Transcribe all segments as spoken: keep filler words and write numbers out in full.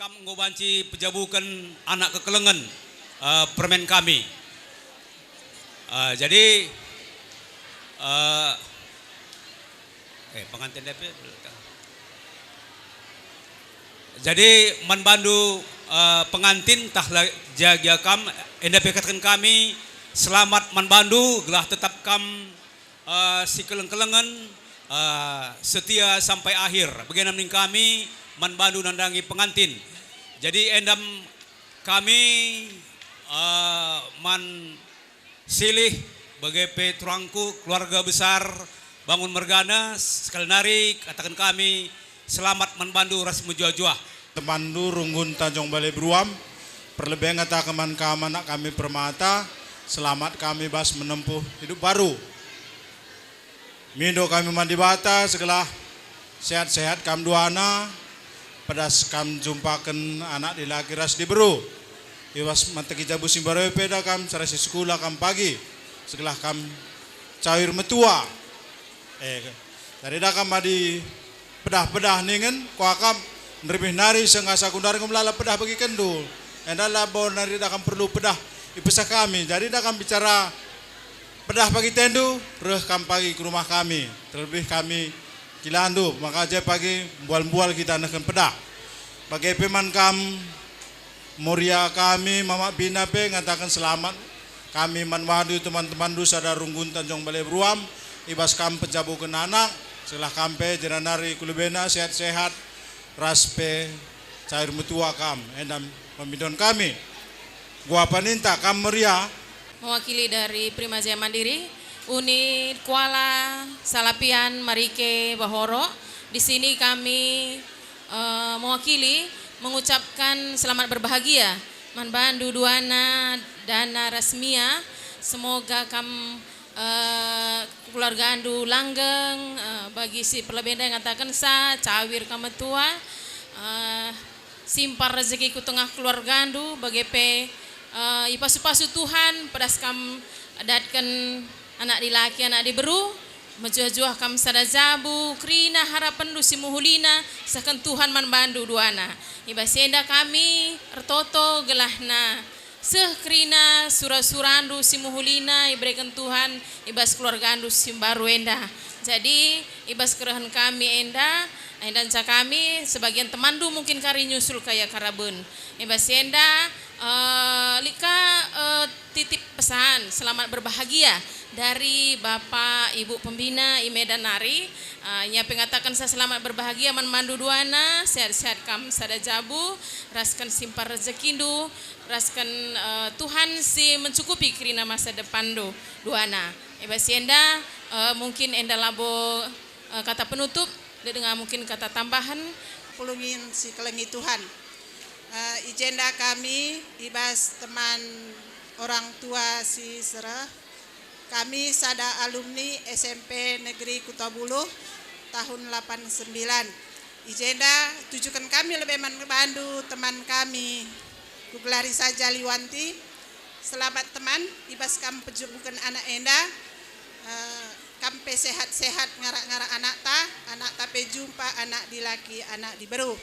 Kam enggo banci pejabuken anak kekelengen, eh, permen kami. Eh, jadi, eh, eh, pengantin D P. Jadi, man bandu, eh, pengantin, tah la gia-gia kam, enda pe kataken kami, selamat man bandu, gelah tetap kam, eh, sikeleng-kelengen, eh, setia sampai akhir. Bagenda nina kami man bandu nandangi pengantin. Jadi, enda kami, eh, man silih, bage pe turangku, keluarga besar Bangun mergana, sekali nari kataken kami, selamat man bandu ras mejuah-juah. Temanndu Runggun Tanjung Balai Beruam, perlebe ngataken man kam anak kami Permata, selamat kami bas menempuh hidup baru. Mindo kami man Dibata segelah sehat-sehat kam duana, pedas kam jumpaken anak dilaki ras diberu. I bas manteki jabu si mbaru e pe da kam sarasi sekula kam pagi, segelah kam cawir metua. Eh, jadi da kam adi pedah-pedah ningen, kuakap nderbih nari seh ngasa ku nari nggo melala pedah bagikenndu. Enda labo nari da kam perlu pedah ipeseh kami. Jadi da kam bicara pedah pagi tendu, reh kam pagi ku rumah kami, terlebih kami kilandu, maka je pagi mbual-mbual kita nehken pedah. Bage pe man kam, Moria kami, Mamak Bina pe ngataken selamat kami man bandu teman-temanndu sada Runggun Tanjung Balai Beruam, i bas kam pejabuken anak, selah kam pe jenari ku lebena sehat-sehat, ras pe cair metua kam, enda pemindon kami. Gua paninta kam Moria. Mewakili dari Prima Jaya Mandiri, Unit Kuala, Salapian, Marike, Bahoro. Di sini kami eh, mewakili mengucapkan selamat berbahagia man bandu duana Dana ras Mia. Semoga kam, eh, keluargandu langgeng, eh, bagi si perlebenda ngatakensa, cawir kam metua, eh, simpar rezeki ku tengah keluargandu, bage pe, eh, ipasu-pasu Tuhan, pedas kam datken anak dilaki, anak diberu, mejuah-juah kam sada jabu, kerina harapenndu si mehulina, sehken Tuhan man bandu duana. I bas enda kami ertoto gelahna seh kerina sura-surandu si mehulina ibereken Tuhan i bas keluargandu si mbaru enda. Jadi, i bas kerehen kami enda, enda nca kami sebagian temanndu mungkin kari nyusul kaya karaben. I bas enda, eh, lit ka, eh, titip pesan selamat berbahagia dari Bapak Ibu Pembina i Medan nari. Eh, ia pe ngatakensa selamat berbahagia man bandu duana, sehat-sehat kam sada jabu, rasken simpar rezekindu, rasken, eh, Tuhan si mencukupi kerina masa depanndu duana. I bas enda, eh, mungkin enda labo, eh, kata penutup, lit denga mungkin kata tambahen. Pulungin si kelengi Tuhan. Eh, i jenda kami i bas teman orang tua si sereh. Kami sada alumni S M P Negeri Kuta Buluh tahun lapan sembilan. I jenda tujuken kami lebe man bandu teman kami. Kugelari saja Liwanti. Selamat teman, i bas kam pejabuken anak enda. Eh, kam pe sehat-sehat ngarak-ngarak anakta, anakta pe jumpa anak dilaki, anak diberu.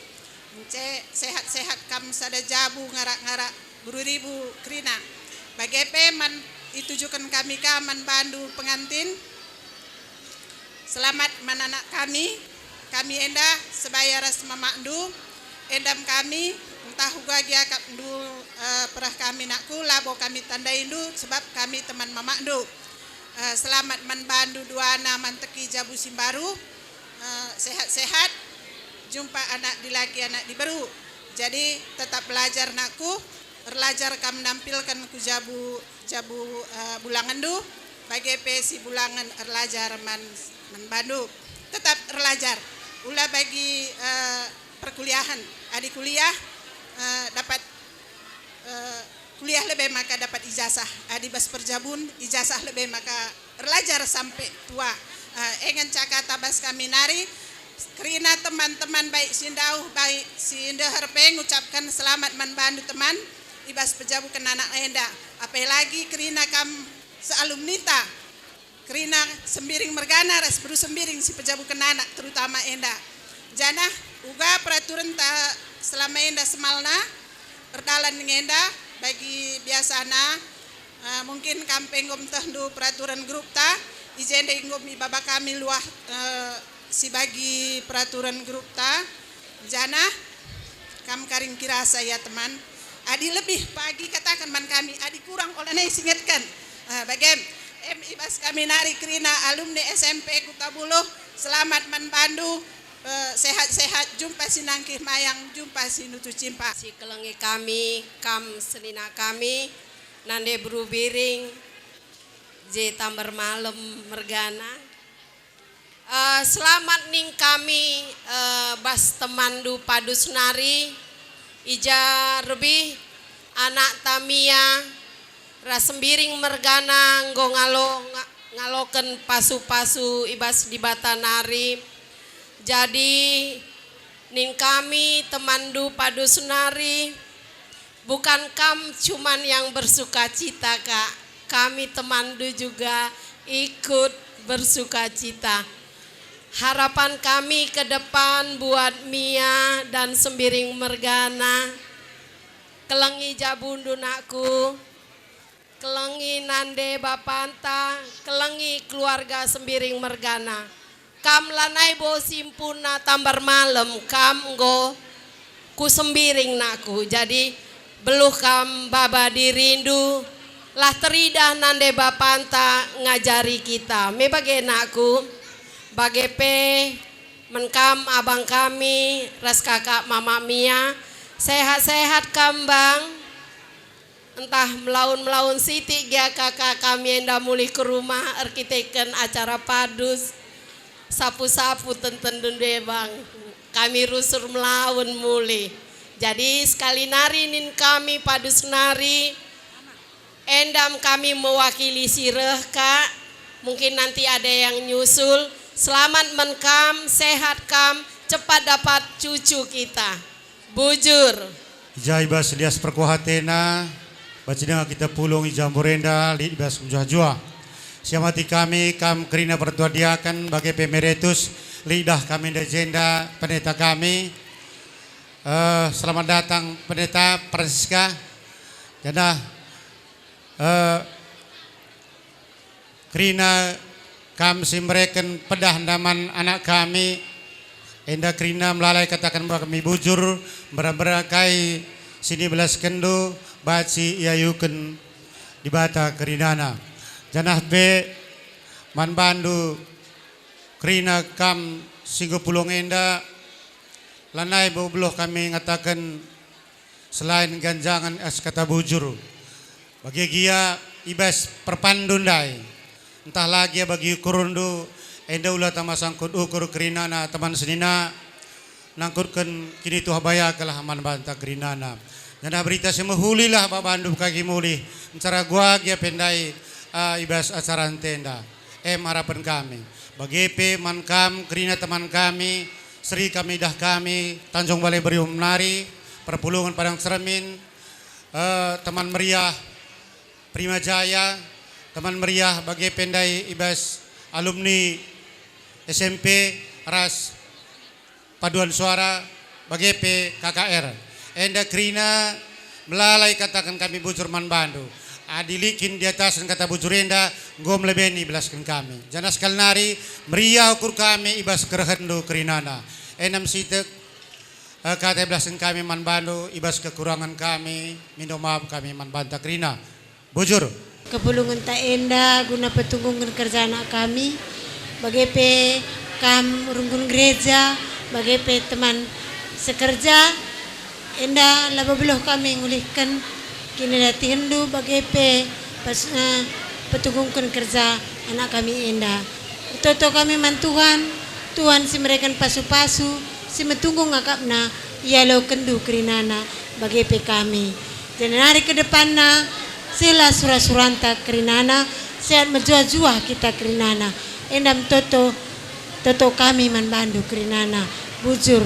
Ence sehat-sehat kam sada jabu ngarak-ngarak beru ribu kerina. Bage pe man itujuken kami ka man bandu pengantin. Selamat man anak kami. Kami enda sebaya ras mamakndu. Endam kami, ntah uga gia akapndu, eh, pereh kami nakku, labo kami tandaindu, sebab kami teman mamakndu. Eh, selamat man bandu duana manteki jabu si mbaru. Eh, sehat-sehat, jumpa anak dilaki, anak diberu. Jadi, tetap belajar, nakku. Erlajar kam nampilken ku jabu, jabu, eh, bulangenndu, bage pe si bulangen erlajar man, man bandu. Tetap erlajar. Ula bagi, eh, perkuliahen. Adi kuliah, eh, dapat, eh, kuliah lebe maka dapat ijazah. Adi bas perjabun, ijazah lebe maka erlajar sampe tua. Eh, e ngenca kata bas kami nari, kerina teman-teman baik si ndauh, baik si ndeher pe ngucapken selamat man bandu teman, i bas pejabuken anak enda. Apalagi kerina kam sealumnita, kerina Sembiring mergana ras beru Sembiring si pejabuken anak terutama enda. Janah Uga peraturenta selama enda semalna erdalan ngenda bagi biasana, eh, mungkin kam pe enggo metehndu peraturan grupta, i jenda enggo ibaba kami luah, eh, si bagi peraturan grupta, janah kam karing kirasa ya teman. Adi lebih pagi katakan man kami, adi kurang ola nai singetken. Eh, bagem, em ibas kami nari kerina alumni S M P Kuta Buluh, selamat man bandu. Eh, sehat-sehat, jumpa si nangkih mayang, jumpa si nutu cimpa. Si kelengi kami, kam senina kami, nande beru biring, je tambar malem mergana. Eh, selamat ning kami, eh, bas temanndu padus nari, i ja rebih anakta Mia, ras Sembiring mergana enggo ngalo-, nga-, ngaloken pasu-pasu i bas Dibata nari. Jadi, ning kami temanndu padus nari, bukan kam cuman yang bersukacita, Kak. Kami temanndu juga ikut bersukacita. Harapan kami ke depan buat Mia dan Sembiring mergana, kelengi jabundu, nakku. Kelengi nande bapanta, kelengi keluarga Sembiring mergana. Kam lanai bo simpuna tambar malem, kam enggo ku Sembiring, nakku. Jadi, beluh kam baba dirindu, lah teridah nande bapanta ngajari kita. Me bage, nakku, bage pe man kam abang kami ras kakak mama Mia, sehat-sehat kam, Bang. Ntah melaun-melaun sitik gia kaka kami enda mulih ke rumah erkiteken acara padus. Sapu-sapu tenten dunde, Bang. Kami rusur melaun mulih. Jadi sekali nari nin kami padus nari, endam kami mewakili si reh, Kak. Mungkin nanti ada yang nyusul. Selamat man kam, sehat kam, cepat dapat cucu kita. Bujur. I ja i bas lias perkuah atena, banci denga kita pulung i Jambor enda, lit i bas mejuah-juah. Siamati kami, kam kerina pertua diaken, bage pe meretus, lit dah kami enda i jenda, pendeta kami. Eh, selamat datang, Pendeta Francisca. Janah, eh, Kerina kam si mereken pedah ndaman anak kami, enda kerina melalai kataken kami bujur, mbera-mbera kai si nibelaskenndu, banci iayuken Dibata kerinana. Janah pe man bandu kerina kam si enggo pulung enda, lanai bo beluh kami ngataken selain ganjangen ras kata bujur. Bage gia i bas perpanndu ndai, ntah la gia bagi ukurndu, enda ula tama sangkut ukur kerinana teman senina, nangkutken kinituah bayakenlah man banta kerinana. Janah berita si mehulilah babandu bagi mulih, ncara gua gia pe ndai, ah, i bas acara ntenda. Em harapen kami. Bage pe man kam kerina teman kami, seri kami idah kami, Tanjung Balai Berium nari, perpulungen Padang Cermin, eh, teman meriah Prima Jaya, teman meriah bage pe ndai i bas alumni S M P ras paduan suara, bage pe K K R. Enda kerina melalai kataken kami bujur man bandu. Adi lit kin di atasen kata bujur enda, enggo melebeni belasken kami. Janah sekali nari, meriah ukur kami i bas kerehenndu kerinana. Enda me sitik, eh, kata ibelasken kami man bandu i bas kekurangen kami, mindo maaf kami man banta kerina. Bujur. Kepulungenta enda guna petunggungken kerja anak kami, bage pe kam runggun gereja, bage pe teman sekerja, enda labo beluh kami ngulihken kinadatihenNdu, bage pe pas, eh, petunggungken kerja anak kami enda. Ertoto kami man Tuhan, Tuhan si mereken pasu-pasu, si metunggung akapna, ialokenNdu kerinana, bage pe kami. Janah nari ke depanna, sehlah sura-suranta kerinana, sehat mejuah-juah kita kerinana. Enda me toto, toto kami man bandu kerinana. Bujur.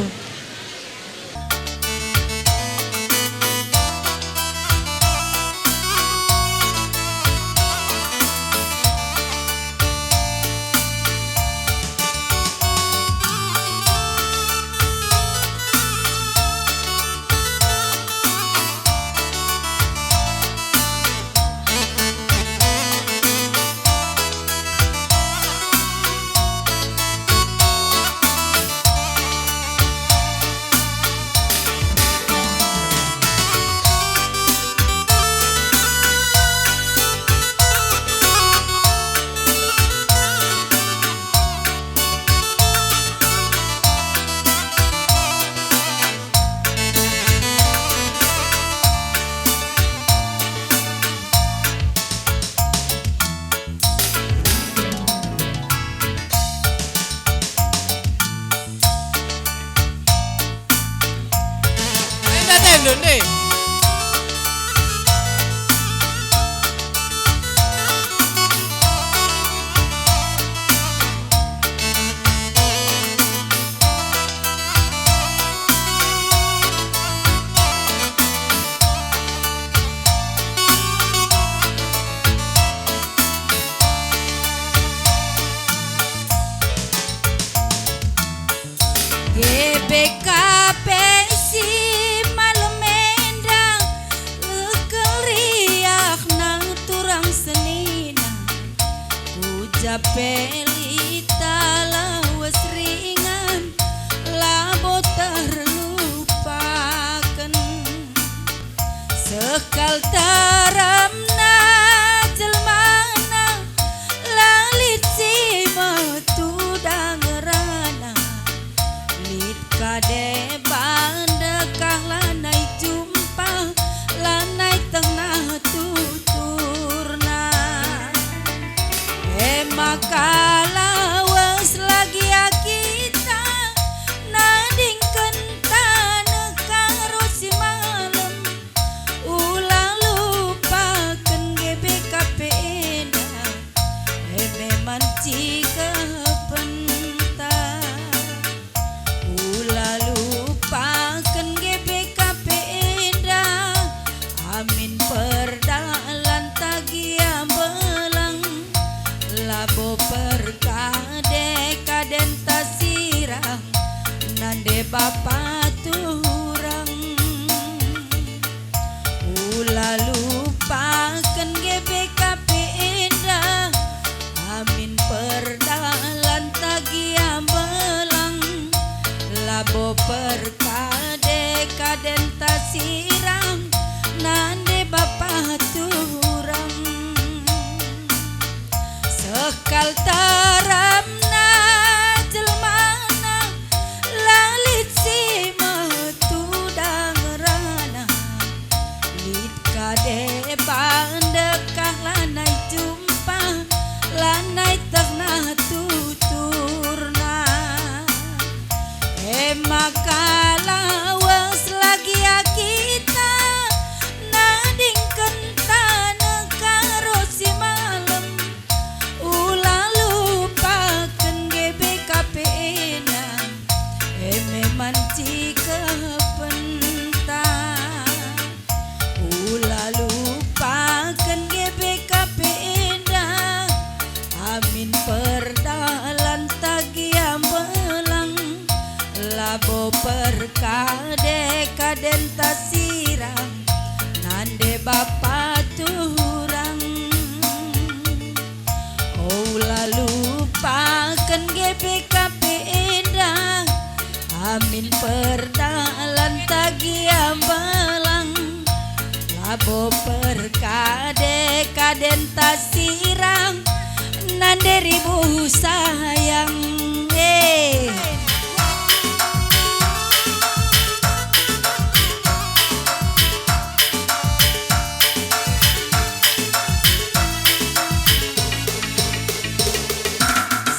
G B K P si malem enda, lekel riahna turang senina. Ku ja pe lit lawes ringan, labo terlupaken. Seh kal teremna jelmana, la lit si metuda ngerana. Lit ka deba ndekah lanai jumpa, lanai tengah tuturna. E maka lawes lagi kita, nadingken taneh karo si malem. Ula lupaken G B K P enda, e me man cikepenta. Ula lupaken G B K P enda, amin perdalan tagia mbelang, labo perkade-kadenta sirang, nande bapa turang. Ula lupaken G B K P enda, amin perdalan tagia mbelang, labo perkade-kadenta sirang, nande bapa turang. Seh kal teremna jelmana, la lit si metuda ngerana. Lit ka deba ndekah lanai jumpa, lanai tengah tuturna. E maka lawes lagi kita, nadingken taneh karo si malem. Ula lupaken G B K P enda, e me man cikepenta. Ula lupaken G B K P enda, amin perdalan tagia mbelang, labo perkade-kadenta sirang, nande bapa turang. Ula lupaken G B K P enda, amin perdalan tagia mbelang, labo perkade-kadenta sirang, nande ribuh sayang. Eh.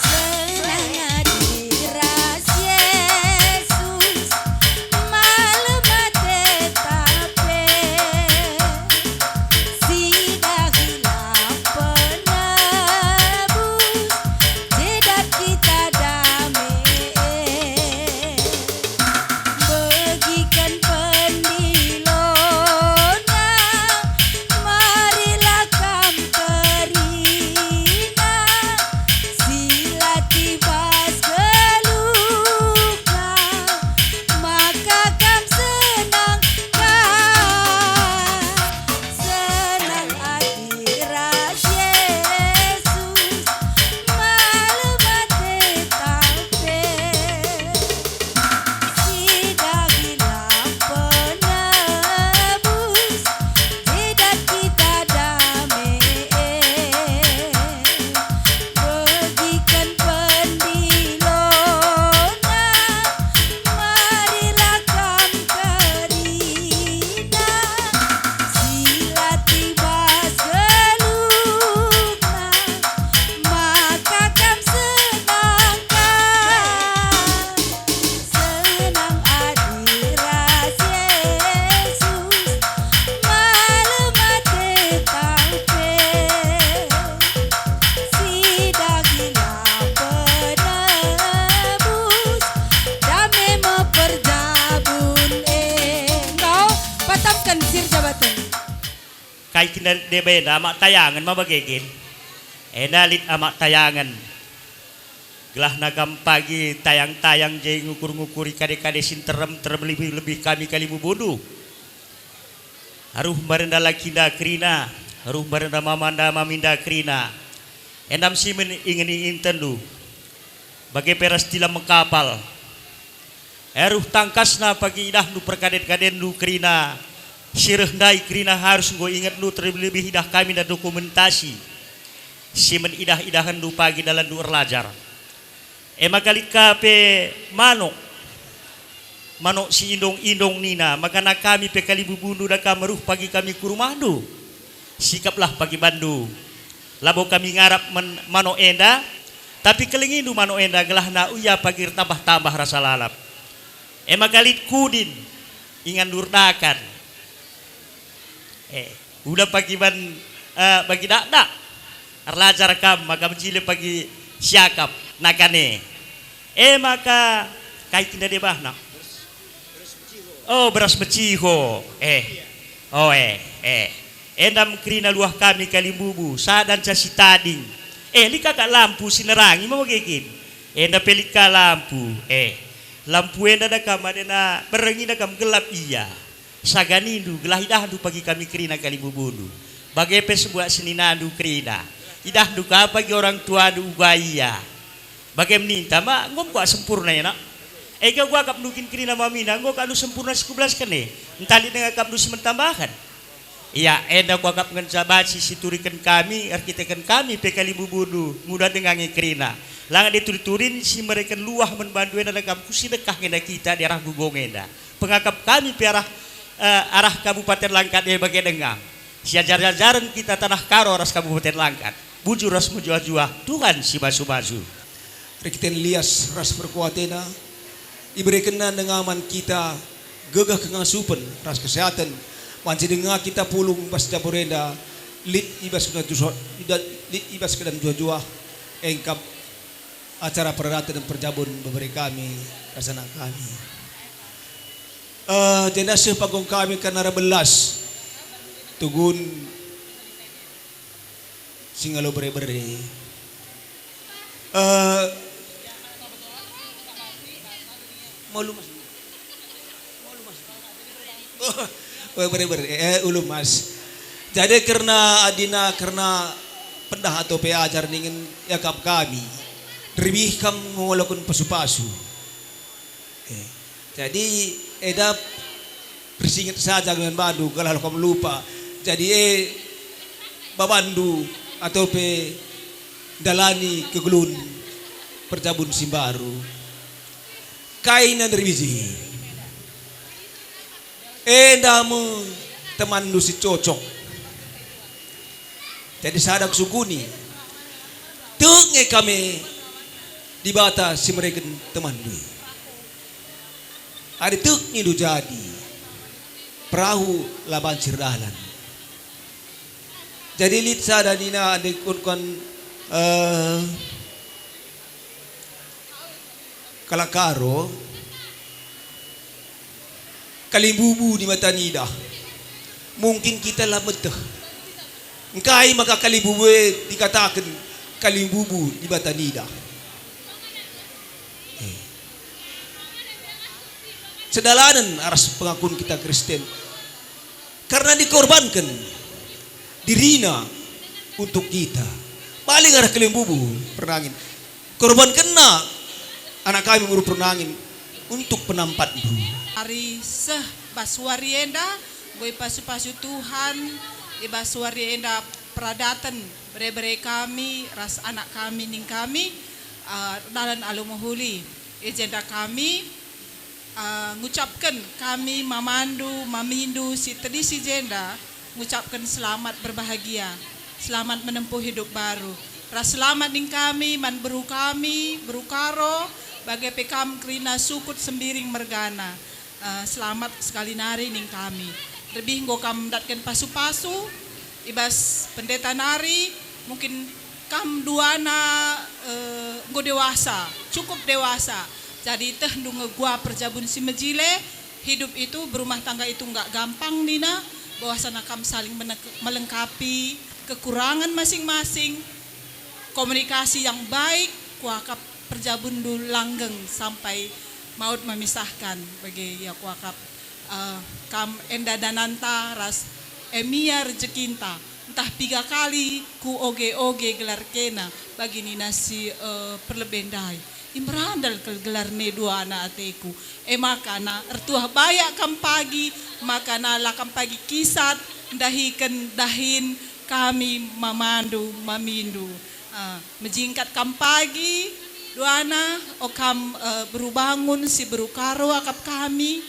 Senang adi ras Yesus, malem ate tape. Si dahi la penebus, je dat kita dame. Begiken pendilona, marilah kam kerina, si la tibas geluhna, maka kam senang ka. Senang adi ras Yesus, malem ate tape. Si dahi la penebus, je dat kita dame. Begiken pendilona, marilah kam kerina, si la tibas geluhna, maka kam senang ka. Senang adi ras Yesus, malem ate tape. Si dahi la penebus, dame me perjabun e. Enggo, patamken sir jabaten. Kai kin lit deba enda, Amak Tayangen ma bage kin? Enda lit Amak Tayangen. Gelahna kam pagi tayang-tayang je ngukur-ngukuri kade-kade si nterem, terlebih-lebih kami kalimbubundu. Aruh mbarenda lakinda kerina, aruh mbarenda mamanda maminda kerina. Endam si men ingeni intenndu. Bage pe ras tilam mekapal. Aruh tangkasna pagi idahndu perkaden-kadenndu kerina, si reh ndai kerina harus enggo ingetndu terlebih-lebih idah kami nda dokumentasi. Si men idah-idahenndu pagi dalanndu erlajar. E maka lit ka pe manuk, manuk si indong-indong nina, maka na kami pe kalimbubundu da kam ruh pagi kami ku rumahndu. Sikaplah pagi bandu. Labo kami ngarap men manuk enda, tapi kelengindu manuk enda gelahna uya pagi ertambah-tambah rasa lalap. E maka lit kudin, ingan durdakan. Eh, ula pagi ban, eh, bagi dakdak. Erlajar kam maka mejile pagi siakap nakane. E maka kai kin debahna? Oh, beras meciho. Eh. Oh, eh, eh. Endam kerina luah kami kalimbubu, sada nca si tading. Eh, lit ka lampu si nerangi ma bage kin. Enda pe lit ka lampu. Eh, lampu enda da kam adena berengi da kam gelap ia. Saganindu, gelah idahndu pagi kami kerina kalimbubundu. Bage pe sebuak seninandu kerina. Idahndu ka pagi orang tuandu uga ia. Bage ninta ma, enggo kuakap sempurna ena. Ega kuakap ndu kin kerina mamina, enggo ka ndu sempurna si kubelasken e. Ntah lit denga akapndu si metambahen. Ia, enda kuakap ngenca banci si turiken kami, erkiteken kami pe kalimbubundu, nguda denga nge kerina. Langa dituri-turin si mereken luah man bandu enda da kam ku si dekah nge enda kita di arah gugong enda. Pengakap kami pe arah, eh, arah Kabupaten Langkat e bage denga. Siajar-ajaren kita Tanah Karo ras Kabupaten Langkat. Bujur ras mejuah-juah, Tuhan si basu-basu. Erkiten lias ras perkuatena, iberekenna denga man kita gegeh kengasupen ras kesehaten, banci denga kita pulung bas dapur enda, lit i bas keadaan juah-, lit i bas keadaan juah-juah, engkap acara peradaten perjabun bebere kami ras anak kami. Eh, jenda seh pagong kami kan arah belas. Tugun si ngalo bere-bere. Eh, molu, Mas. Molu, Mas. Oh, bere-bere. Eh, ulu, Mas. Jadi kerna adina, kerna pendah atau pe ajar ningen iakap kami. Nderbih kam ngolaken pasu-pasu. Eh, jadi eda ersinget saja man bandu, gelah kam lupa. Jadi e babandu atau pe dalani kegelun perjabun si mbaru. Kai na nderbih? Enda me temanndu si cocok. Jadi sada kusukuni, tek nge kami Dibata si mereken temanndu. Adi tek nindu jadi, perahu la banci erdalan. Jadi lit sada nina adi kunkan, eh, kalak Karo, kalimbubu di mata nidah. Mungkin kita la meteh. Engkai maka kalimbubu e dikataken kalimbubu di mata nidah? Eh. Sedalanen aras pengakun kita Kristen. Karena dikorbanken dirina untuk kita. Paling arah kalimbubu pernangin. Korbankenna anak kami beru pernangin untuk penampatndu. Ari seh bas wari enda, enggo ipasu-pasu Tuhan, i bas wari enda peradaten bere-bere kami ras anak kami ning kami, eh, erdalan alu mehuli. I jenda kami, eh, ngucapken kami mamandu, mamindu si tedis i jenda, ngucapken selamat berbahagia, selamat menempuh hidup baru. Ras selamat ning kami man beru kami, beru Karo, bage pe kam kerina Sukut Sembiring mergana. Eh, selamat sekali nari ning kami. Lebih enggo kam ndatken pasu-pasu, i bas pendeta nari, mungkin kam duana, eh, enggo dewasa, cukup dewasa. Jadi tehndu nge gua perjabun si mejile, hidup itu, berumah tangga itu enggak gampang nina, bahwasana kam saling menek-, melengkapi kekurangan masing-masing, komunikasi yang baik, kuakap Perjabundu langgeng sampai maut memisahkan, bage ia kuakap, eh, kam enda dananta ras Emia rejekinta, ntah piga kali ku oge-oge gelar kena bagi nina si, eh, perlebe ndai. Imerandal kal gelarna duana ateku. E maka na ertuah bayak kam pagi, maka na la kam pagi kisat ndahiken dahin kami mamandu mamindu. Ah, mejingkat kam pagi, duana, o kam, eh, beru Bangun, si beru Karo akap kami,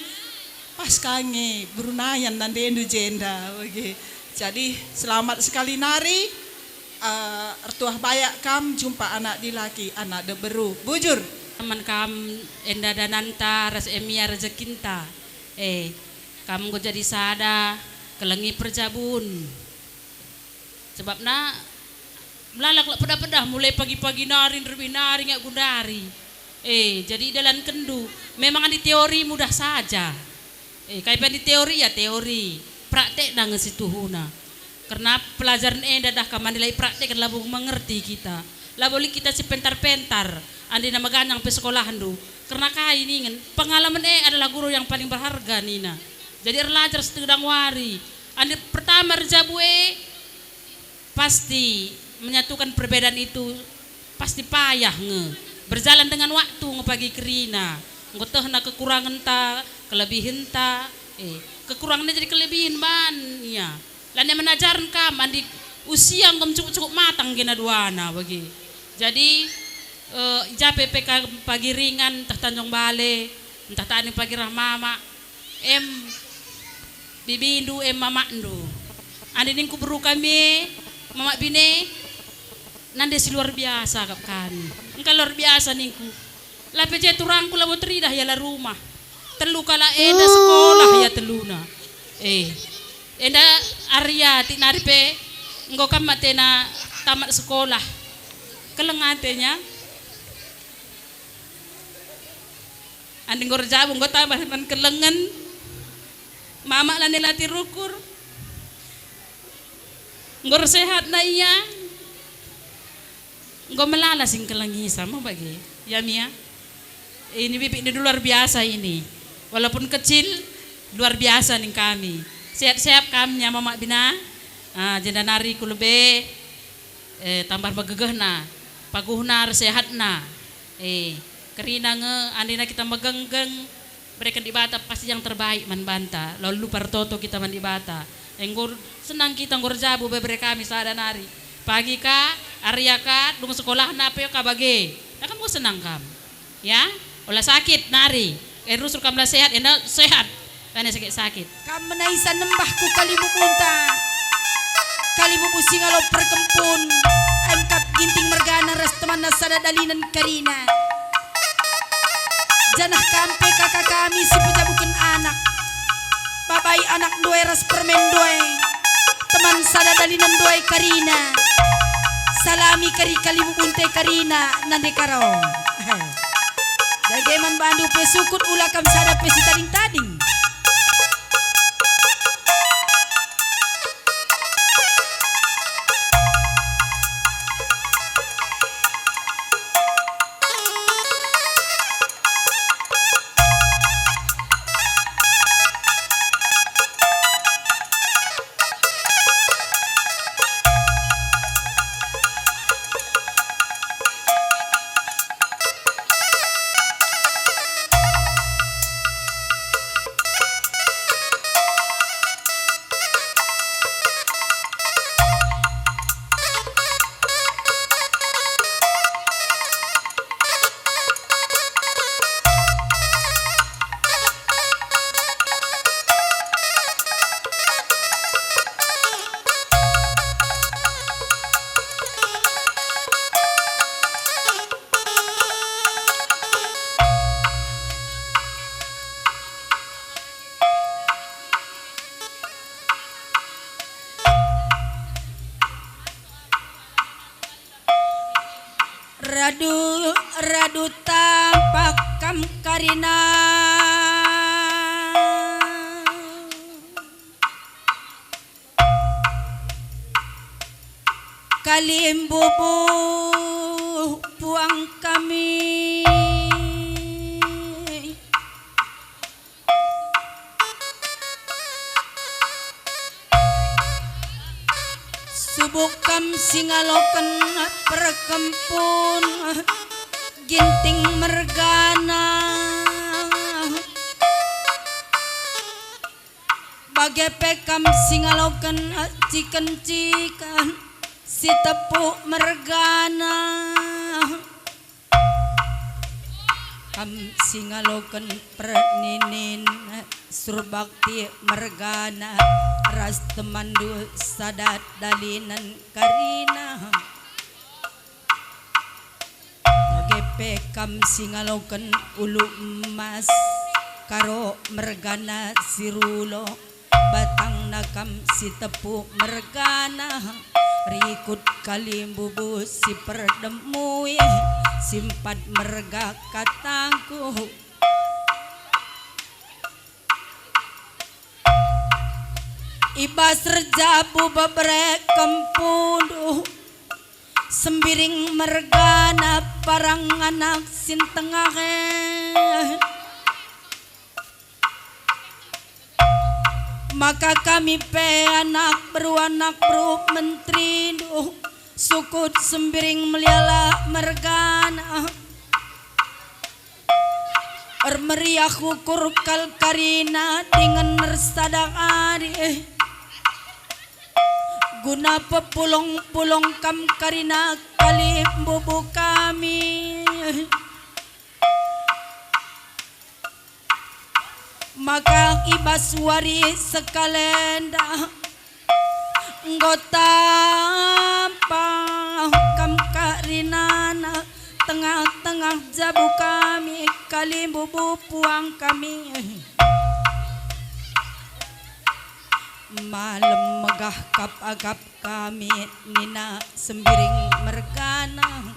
pas ka nge beru Nayan nandendu jenda, oke. Jadi, selamat sekali nari, eh, ertuah bayak kam jumpa anak dilaki, anak diberu. Bujur. Man kam enda dananta ras Emia rejekinta. Eh, kam enggo jadi sada, kelengi perjabun. Sebabna melala kalak pedah-pedah mulai pagi-pagi nari, nderbih nari, ngiak gundari. Eh, jadi idalankenndu. Memang adi teori mudah saja. Eh, kai pe adi teori ya teori. Praktekna nge si tuhuna. Kerna pelajaran enda dah kam adi la ipraktekken labo mengerti kita. Labo lit kita si pentar-pentar. Adi na meganjang pe sekolahndu. Kerna kai ningen? Pengalaman e adalah guru yang paling berharga, nina. Jadi erlajar setedang wari. Adi pertama erjabu e, pasti menyatukan perbedaan itu pasti payah nge. Berjalan dengan waktu nge pagi kerina. Enggo tehna kekurangenta, kelebihenta, eh, kekuranganna jadi kelebihen man ia. Lanai menajaren kam, adi usia enggo cukup-cukup matang gena duana bage. Jadi, eh, i ja pe pe kam pagi ringan, ntah Tanjung Bale, ntah tading pagi rah mama, em bibindu, em mamakndu. Adi ningku beru kami e, mamak bine, nande si luar biasa kap kami. Engka luar biasa ningku. La pe je turangku labo teridah ia la rumah. Telu kalak enda sekolah ia teluna. Eh, enda Arya tik nari pe enggo kam matena tamat sekolah. Keleng atenya. Adi enggo erjabu enggo tambah man kelengen. Mama lanai latih rukur. Enggo ersehatna ia. Enggo melala singkelengi sama bage. Ya, Mia? Ini bibikndu luar biasa ini. Walaupun kecil, luar biasa ning kami. Sehat-sehat kam, Mia, Mamak Bina. Ah, jenda nari ku lebe, eh, tambah megegehna, paguhna, ersehatna. Eh, kerina nge, andina kita megenggeng, Bereken Dibata pasti yang terbaik man banta, la lupa ertoto kita man Dibata. Enggo senang kita enggo erjabu bebere kami sada nari. Pagi ka, Arya ka, dung sekolahna pe ka bage. Nah, kam enggo senang kam. Ya, ola sakit nari. Eh, rusur kam la sehat, enda sehat. Tane sakit-sakit. Kam menai sa nembah ku kalimbubu nta. Kalimbubu si ngalo perkempun. Engkap Ginting mergana ras temanna sada dalinen kerina. Janah kam pe kaka kami si pejabuken anak. Babai anak ndue ras permen ndue. Teman sada dalinen ndue kerina. Salami kari kalimbubu nta kerina nande Karo. Dage man bandu pe sukut ula kam sada pe si tading-tading. Radu, radu tampak kam karina. Kalimbubu puang kami. Subuk kam si ngaloken perkempun Ginting mergana. Bage pe kam si ngaloken ciken-ciken si tepuk mergana. Kam si ngaloken perninin surbakti mergana ras temanndu sada dalinen karina. Bage pe kam si ngaloken ulu emas, karo mergana si rulo, batangna kam si tepuk mergana, rikut kalimbubu si perdemui, si empat merga katangku. I bas erjabu bebere kempundu, Sembiring mergana parang anak si ntengah e. Maka kami pe anak beru, anak beru menterindu, sukut Sembiring meliala mergana. Ermeriah ukur kal karina dingen ersada ari. Guna pepulung-pulung kam karina kalimbubu kami. Maka i bas wari sekalenda enggo tampa kam karinana tengah-tengah jabu kami, kalimbubu puang kami. Malem megah kap akap kami nina Sembiring mergana.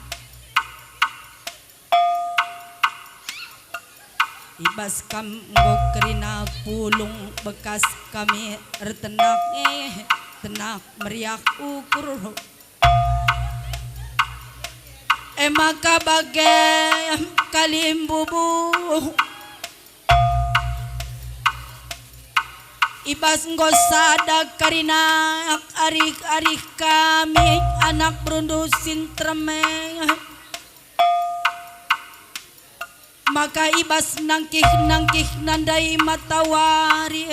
I bas kam enggo kerina pulung bekas kami ertenah, eh, tenah meriah ukur. E maka bage kalimbubu. I bas enggo sada kerina arih-arih kami anak berundu si nterem e. Maka i bas nangkih-nangkih nandai matawari,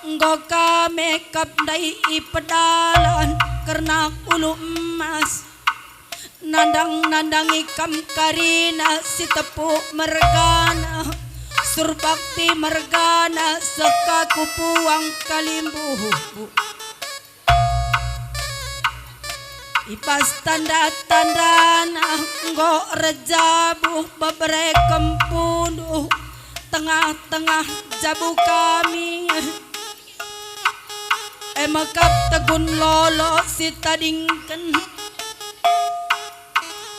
enggo kami kap ndai i pedalan kerna ulu emas, nandang-nandangi kam karina si tepuk mergana, surbakti mergana seh ka ku puang kalimbubu. I bas tanda-tandana enggo erjabu bebere kempundu tengah-tengah jabu kami. E mekap tegun lolo si tadingken.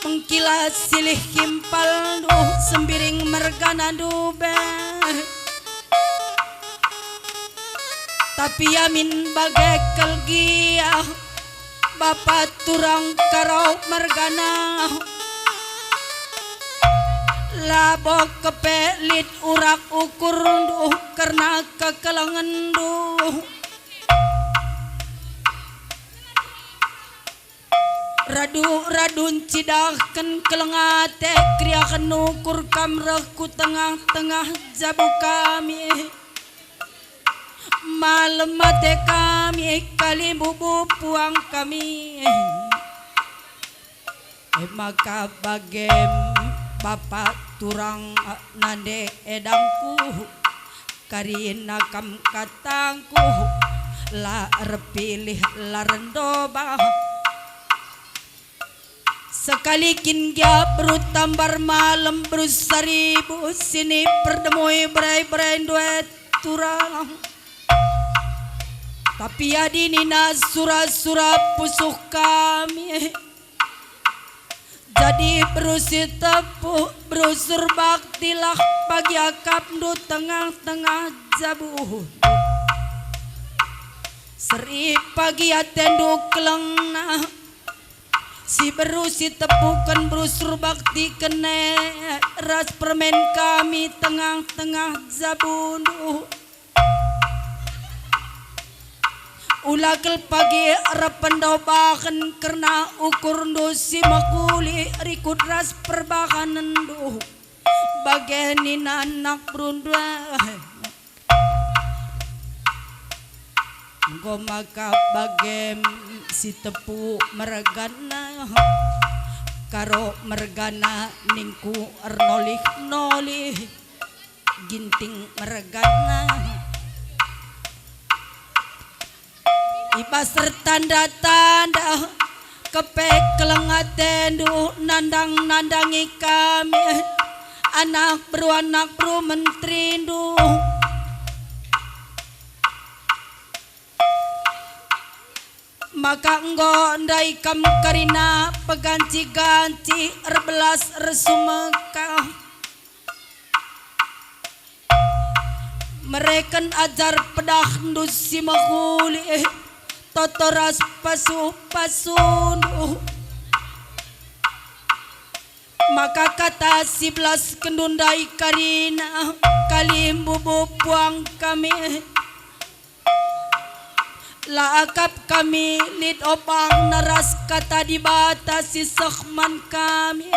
Mengkila silih kimpalndu Sembiring mergana ndube. Tapi amin bage kal gia bapa turang karo mergana. Labo kepe lit urak ukurndu kerna kekelengenndu. Radu-radu ncidahken keleng ate, keriahen ukur kam reh ku tengah-tengah jabu kami. Malem ate kami, kalimbubu puang kami. E maka bagem bapa turang nande edangku. Karina kam katangku, la erpilih, la rendoba. Sekali kin gia beru Tambar Malem, beru Saribu, sini perdemui berai-berai ndue turang. Tapi adi nina sura-sura pusuh kami, jadi beru si tepuk, beru surbaktilah pagi akapndu tengah-tengah jabu. Seri pagi atendu kelengna, Si beru si tepuken beru surbaktiken e ras permen kami tengah-tengah jabundu. Ula kel pagi erpendobaken kerna ukurndu si mekuli rikut ras perbahanenndu. Bage nina anak berundu e. Enggo maka bagem si tepu mergana, karo mergana ningku ernolih-nolih, Ginting mergana. I bas ertanda-tanda kepe keleng atendu nandang-nandangi kami, anak beru, anak beru menterindu. Maka enggo ndai kam kerina peganci-ganci erbelas ersumeka. Mereken ajar pedahndu si mehuli, toto ras pasu-pasundu. Maka kata si belas kendundai karina kalimbubu puang kami. La akap kami lit obangna ras kata Dibata si seh man kami.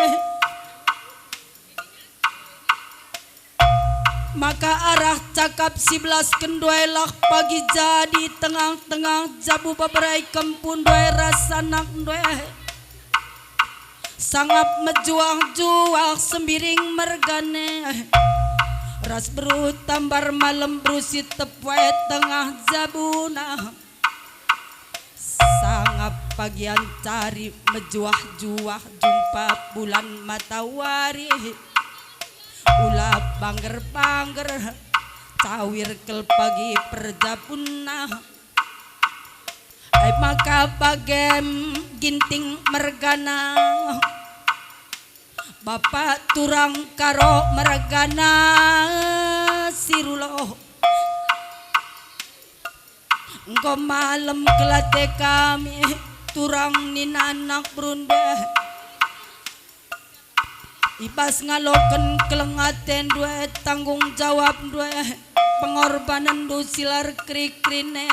Maka arah cakap si belas kenduelah pagi jadi tengah-tengah jabu beberai kempu ndue ras anak ndue. Sangap mejuah-juah sembiring mergane ras beru tambar malem beru si tepue tengah jabuna. Sangap pagian cari mejuah-juah jumpa bulan matawari. Ula bangger-bangger, cawir kel pagi perjabunna. Ai maka bagem Ginting mergana, Bapak turang karo mergana si rulo. Enggo malem kel ate kami, turang nina anak berundu e. I bas ngaloken keleng atendu e, tanggung jawabndu e, pengorbanenndu si la erkeri-kerin e.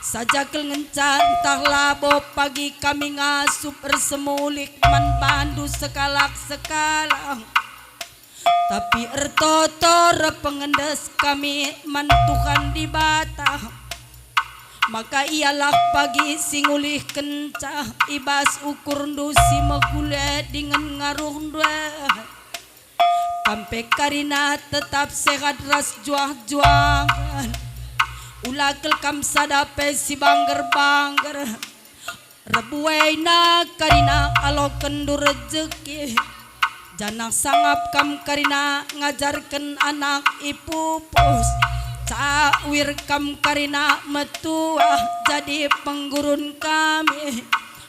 Saja kel ngenca ntah labo pagi kami ngasup ersemulik man bandu sekalak-sekalak. Tapi ertoto erpengendes kami man Tuhan Dibata, maka Ialah pagi si ngulihkenca i bas ukurndu si mehuli dingen ngaruhndu e. Kam pe karina tetap sehat ras juah-juahen. Ula kel kam sada pe si bangger-bangger. Rebuena karina alokenndu rejeki, janah sangap kam karina ngajarken anak ipupus. Cawir kam karina metuah jadi penggurun kami.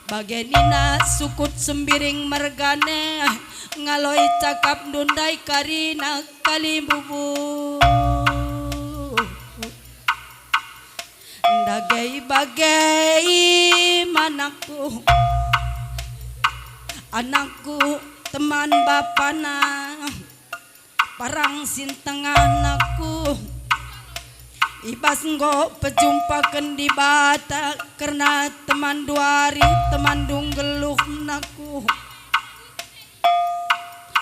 Bage nina sukut sembiring mergane, ngaloi cakapndu ndai karina kalimbubu. Ndage i bage i manakku, anakku, teman bapana, parang si tengah nakku. I bas enggo pejumpaken Dibata kerna temanndu ari, temanndu nggeluh nakku.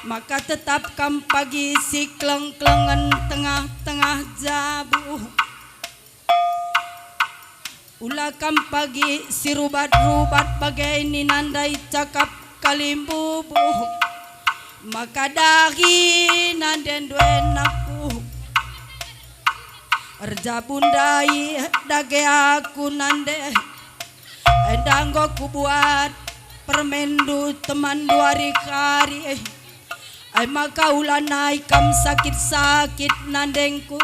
Maka tetap kam pagi si keleng-kelengen tengah-tengah jabu. Ula kam pagi si rubat-rubat bage nina ndai cakap kalimbubu. Maka dahi nandendu e nakku. Erjabu ndai dage aku nande. Enda enggo kubuat permenndu temanndu ari-ari. Ai maka ulanai kam sakit-sakit nandengku,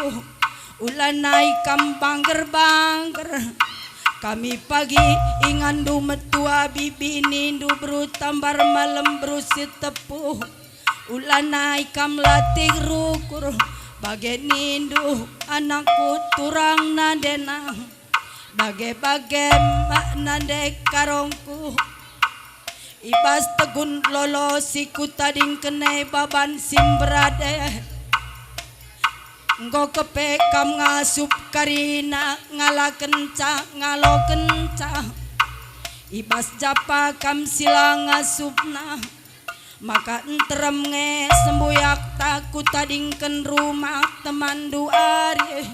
ulanai kam bangger-bangger. Kami pagi inganndu metua bibinindu beru tambar malem beru si tepu. Ulanai kam latih rukur, bage nindu anakku turang nandena. Bage-bage nande karongku, i bas tegun lolo si kutadingken e baban si mberade. Enggo kepe kam ngasup karina ngalakenca, ngalokenca. I bas japa kam si la ngasupna. Maka nterem nge sembuyakta kutadingken rumah temanndu ari.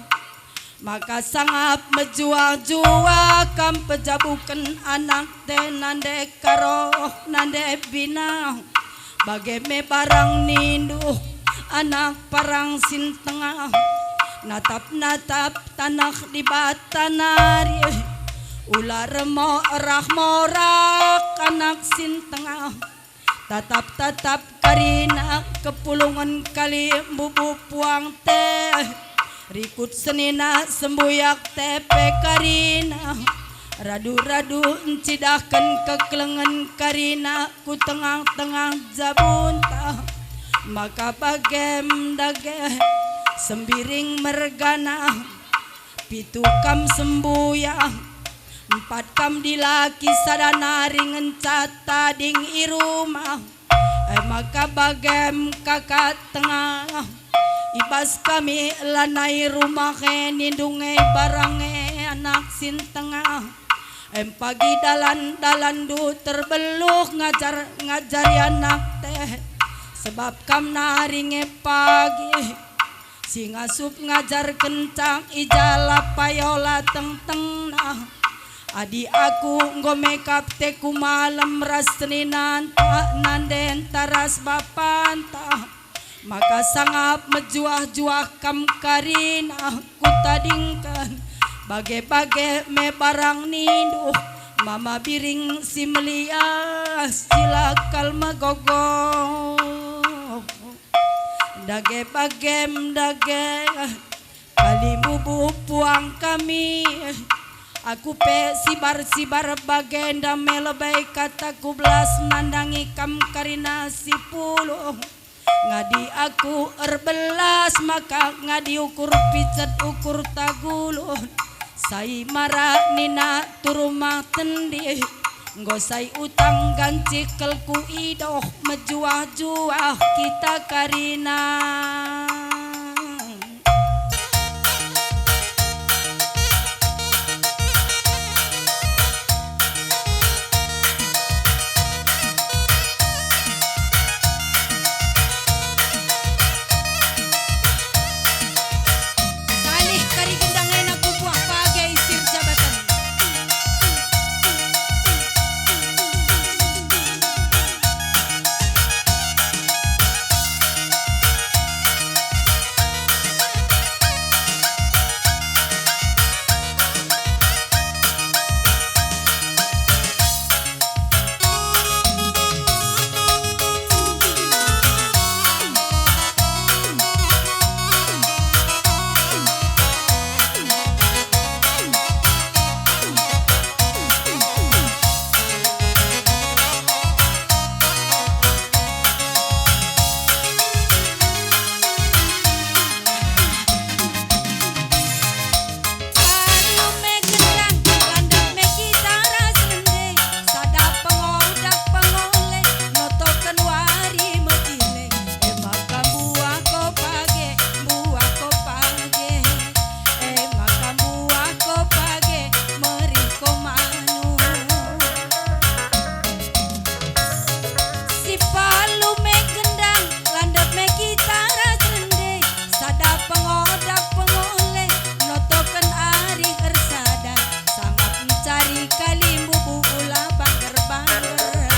Maka sangap mejuah-juah kam pejabuken anakte nande karoh nande bina. Bage me barang nindu anak parang si ntengah. Natap-natap taneh Dibata nari. Ula remo erah morak anak si ntengah. Tatap-tatap karina kepulungen kali mbubu puangte. Rikut senina sembuyakte pe karina. Radu-radu ncidahken kekelengen karina ku tengah-tengah jabunta. Maka bagem dage sembiring mergana. Pitu kam sembuyah, empat kam dilaki, sada nari ngenca tading i rumah. E maka bagem kaka tengah, i bas kami lanai rumah e nindu nge barang e anak si ntengah. Em pagi dalan-dalanndu terbeluh ngajar-ngajari anakte, sebab kam nari nge pagi. Si ngasup ngajarkenca i jala payola tengtengna. Adi aku enggo mekap teku malem ras seninanta nandenta ras bapanta, maka sangap mejuah-juah kam karina kutadingken. Bage-bage me barang nindu, mama biring si melias, cilakal megogo. Dage bagem dage, kalimbubu puang kami. Aku pe sibar-sibar bagenda me lebe kataku belas nandangi kam karina si pulung. Ngadi aku erbelas maka ngadi ukur picet ukur tagulun. Sai mara nina turumah tendi, enggo sai utang ganci kelku idoh mejuah-juah kita karina. Salih kari gendang ena ku buah page isir jabaten. Palu me gendang, landek me kita ras rende, sada pengodak pengole, notoken wari metile, e maka mbuah ko page, mbuah ko page, e maka mbuah ko page, merih ko manuk. Si palu me gendang, landek me kita ras rende, sada pengodak pengole, notoken ari ersada, sangap mencari kalimbubu ula bangger-bangger,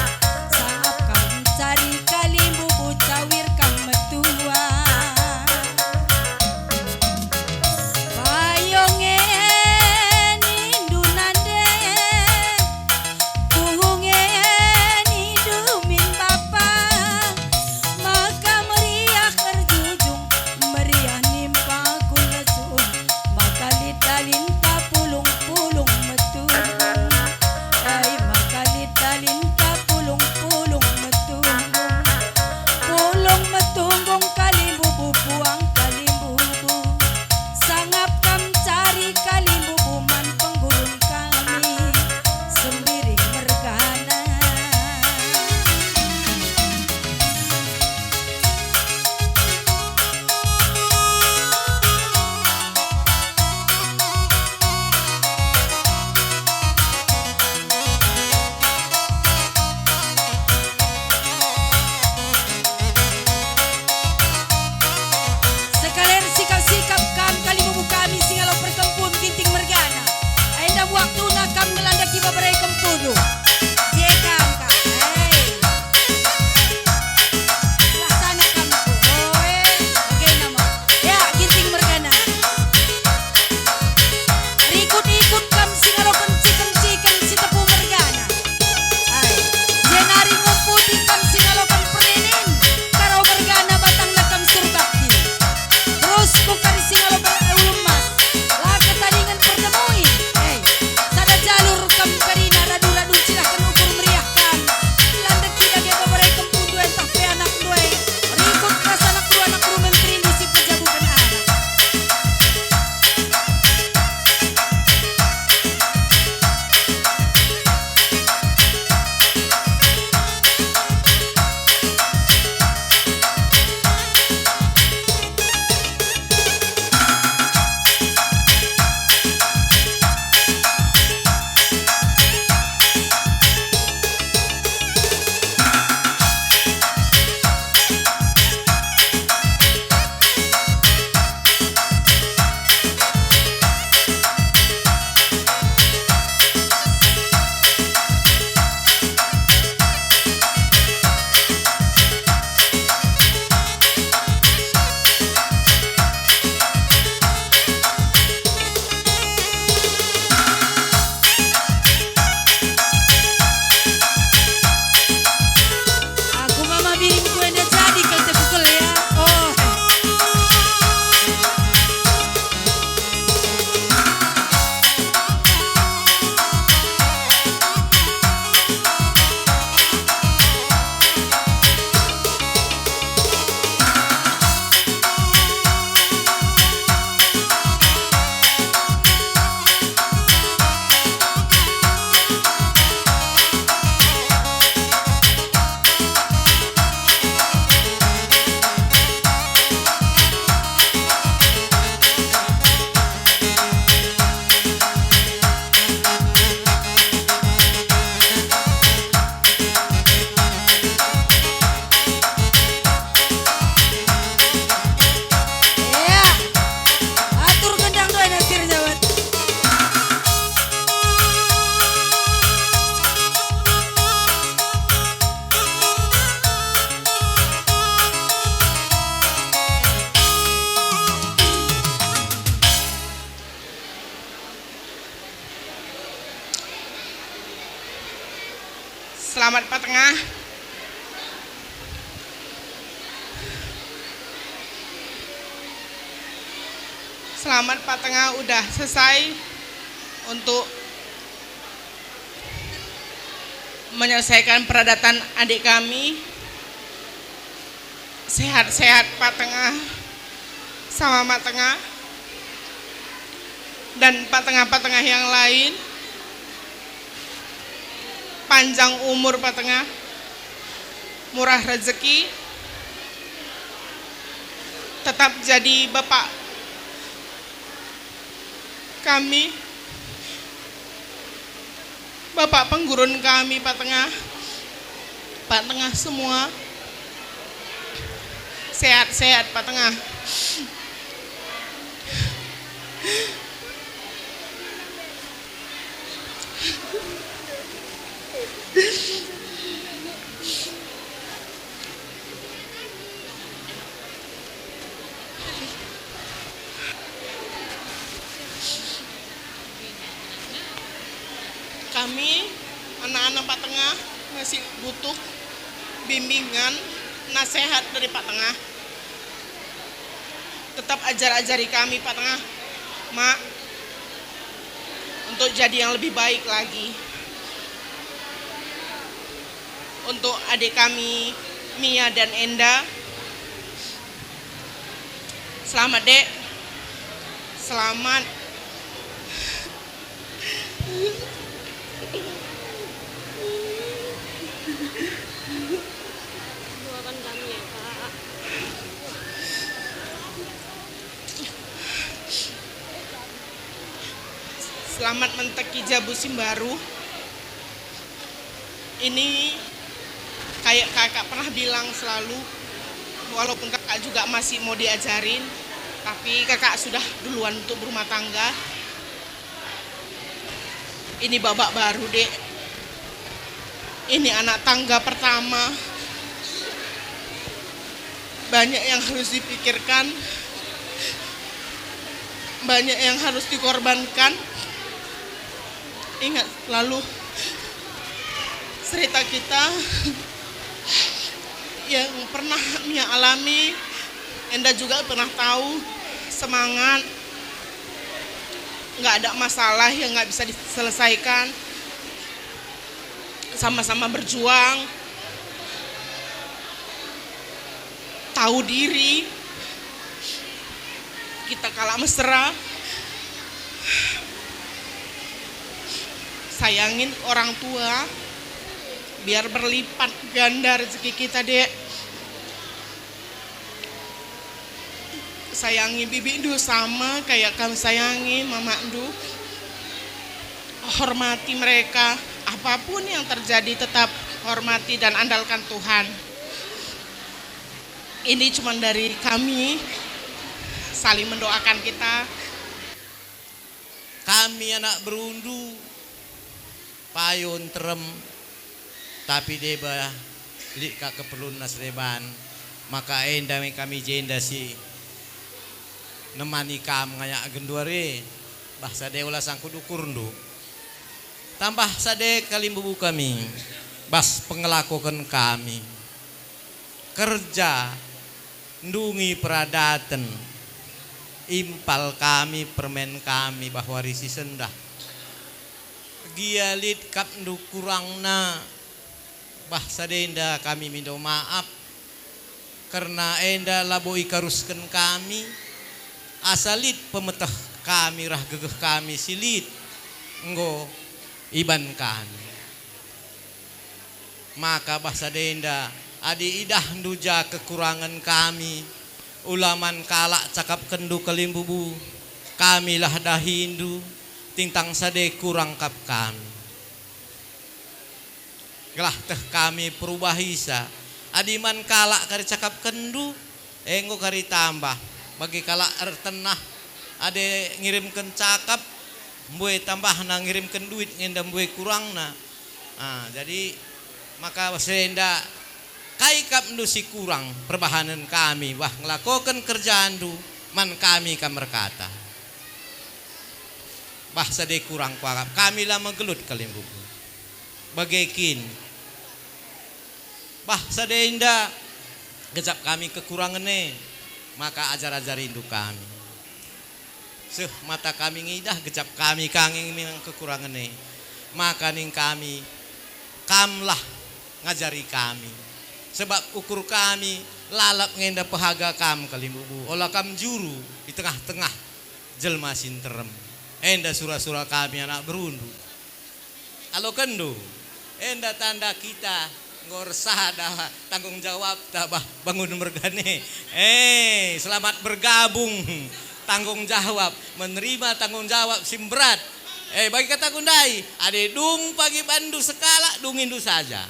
sangap kam mencari kalimbubu cawir kam metua. Payung e nindu nande, puhung e nindu min bapa, Selamat Pak Tengah. Selamat Pak Tengah udah selesai untuk menyelesaikan peradatan adik kami. Sehat-sehat Pak Tengah, sama Mak Tengah, dan Pak Tengah-Pak Tengah yang lain. Panjang umur Pak Tengah, murah rezeki, tetap jadi bapak kami, bapak penggurun kami, Pak Tengah, Pak Tengah semua. Sehat-sehat Pak Tengah. Kami, anak-anak Pak Tengah, masih butuh bimbingan, nasihat dari Pak Tengah. Tetap ajar-ajari kami, Pak Tengah, Mak, untuk jadi yang lebih baik lagi. Untuk adik kami, Mia dan Enda, selamat, Dek. Selamat. Doakan kami ya, Kak. Selamat menteki jabu si mbaru. Ini kayak kakak pernah bilang selalu, walaupun kakak juga masih mau diajarin, tapi kakak sudah duluan untuk berumah tangga. Ini babak baru, Dek. Ini anak tangga pertama. Banyak yang harus dipikirkan, banyak yang harus dikorbankan. Ingat selalu cerita kita yang pernah Mia alami, Enda juga pernah tahu. Semangat, nggak ada masalah yang nggak bisa diselesaikan. Sama-sama berjuang, tahu diri, kita kalak mesra, sayangin orang tua, biar berlipat ganda rezeki kita, Dek. Sayangi bibindu sama kayak kam sayangi mamakndu. Hormati mereka, apapun yang terjadi tetap hormati dan andalkan Tuhan. Ini cuman dari kami, saling mendoakan kita. Kami anak berundu, payo nterem, tapi deba lit ka keperlunna si deban, maka enda me kami jenda si nemani kam ngayak genduari, bah sade ola sangkut ukurndu. Tambah sade kalimbubu kami, bas pengelakoken kami. Kerja, ndungi peradaten, impal kami, permen kami, bah wari si sendah. Gia lit kap ndu kurangna, bah sadenda kami mindo maap, kerna enda labo ikarusken kami, asa lit pemeteh kami rah gegeh kami si lit enggo iban kami. Maka bah sadenda, adi idahndu ja kekurangen kami, ula man kalak cakapkenndu kalimbubu, kamilah dahindu, tintang sade kurang kap kami. Gelah teh kami perubahisa, adi man kalak kari cakapkenndu, enggo kari tambah, bagi kalak ertenah, adi ngirimken cakap, mbue tambahna, ngirimken duit enda mbue kurangna. Ah, jadi maka senda kai kap ndu si kurang perbahanen kami, bah ngelakoken kerjandu man kami kam erkata. Bah sade kurang kuakap, kami la megelut kalimbubu. Bage kin, Bah, sada enda gejap kami kekurangen e, maka ajar-ajarindu kami. Seh mata kami ngidah gejap kami ka nge memang kekurangen e, maka ning kami, Kamlah ngajari kami. Sebab ukur kami lalap nge enda pehaga Kam kalimbubu, ola Kam juru i tengah-tengah jelma si nterem. Enda sura-sura kami anak berundu. Alokenndu, enda tanda kita enggo ersada tanggung jawabta, bah, bangun mergane. Eh, selamat bergabung, tanggung jawab, menerima tanggung jawab si berat. Eh, bagi kataku ndai, adi dung pagi banndu sekalak, dungindu saja.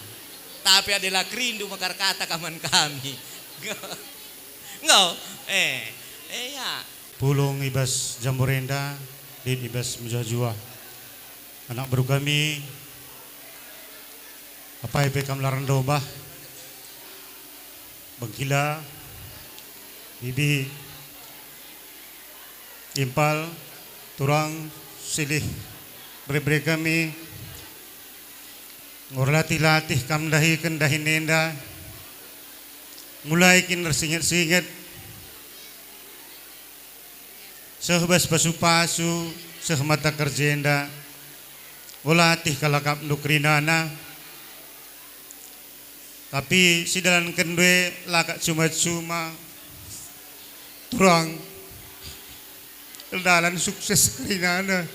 Tapi adi la kerindu maka erkata ka man kami. Enggo, eh, eh, ya. Pulung i bas jambur enda, lit i bas mejuah-juah. Anak beru kami, apai pe kam la rendo, bah, bengkila, bibi, impal, turang, silih, bere-bere kami, enggo erlatih-latih kam ndahiken dahin enda, mulai kin ersinget-singet, seh bas pasu-pasu, seh mata kerja enda, ola atih kalak akapndu kerinana. Tapi sidalanken e la ka cuma-cuma, turang, erdalan sukses kerinana.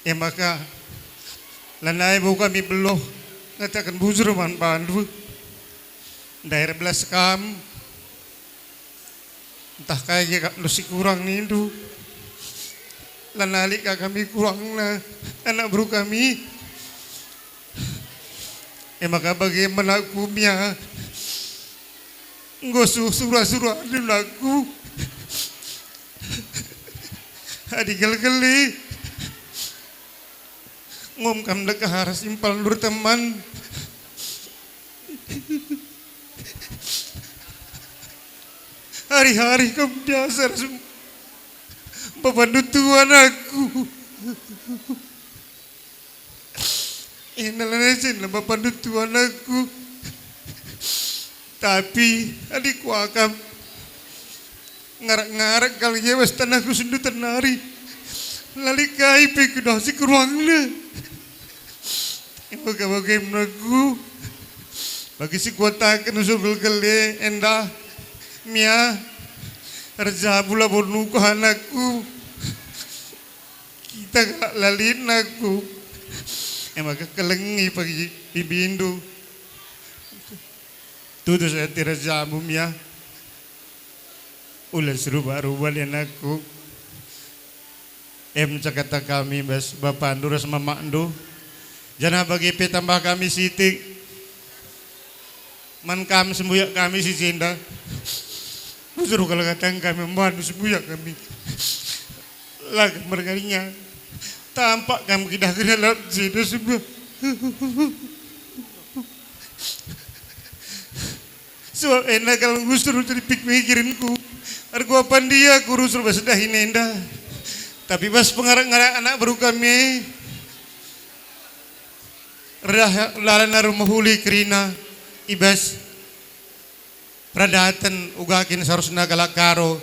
E maka, lanai bo kami beluh ngataken bujur man bandu. Ndai erbelas kam, ntah kai nge akapndu si kurang nindu. Lanai lit ka kami kurangna, anak beru kami. E maka bage man aku, Mia, enggo su-, sura-sura aku. Adi gelgeli, ngom kam ndekah ras impalndu erteman. Hari-hari kam biasa ras babandu tuan aku. Enda lanai sin la babandu tuan aku. Tapi adi kuakap, ngarak-ngarak kal nge bas tanahku sendu tenari. La lit kai pe kudah si kurangna. Bage-bage man aku, bagi si kuataken usur gelgel e enda, Mia, erjabu labo nukuh anakku. Kita kalak la lit nangku. E maka kelengi pagi bibindu. Tutus ate ras jamu, Mia. Ula si rubah-rubah lit nangku. Em cakata kami bas bapandu ras mamakndu. Janah bage pe tambah kami sitik. Man kam sembuyak kami si jenda. Bujur kal kataken kami man bandu sembuyak kami. La kam mergaringa. Tampak kam kidah-kidah lalap jenda sembuyak. Sebab enda kal ngusur jadi pik pikirinku. Erkuapan dia kurusur bas dahin enda. Tapi bas pengarak-ngarak anak beru kami. Erdalan alu mehuli kerina i bas peradaten uga kin seharusna kalak Karo,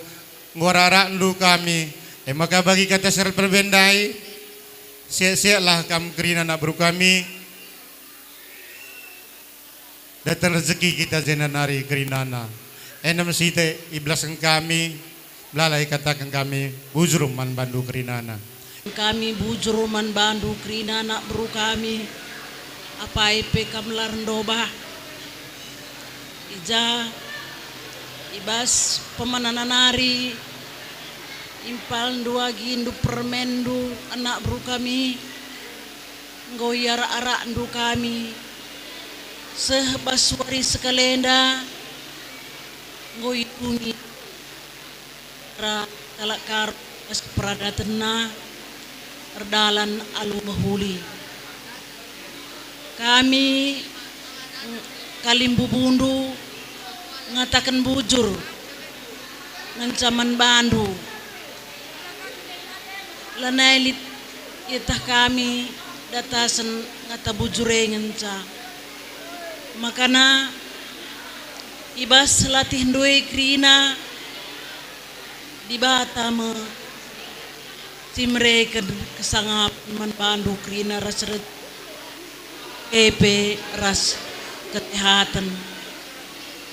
enggo arak-arakndu kami. E maka bagi kata si erperbahan ndai, siak-siaklah kam kerina anak beru kami. Datang rezeki kita jenda nari kerinana. Enem site ibelasken kami, melala ikataken kami, bujur man bandu kerinana. Kami bujur man bandu kerina anak beru kami, apai pe kam la rendo bah. I ja, i bas pemanana nari, impalndu agindu permenndu anak beru kami, enggo iarak-arakndu kami, seh bas wari sekalenda enggo iungi ra kalak Karo bas peradatenna erdalan alu mehuli. Kami, mm, kalimbubundu ngataken bujur ngenca man bandu. Lanai lit ieteh kami datasen ngata bujur e ngenca. Makana i bas latihndu e kerina Dibata me si mereken kesangapen man bandu kerina ras ret-, epe ras kesehaten.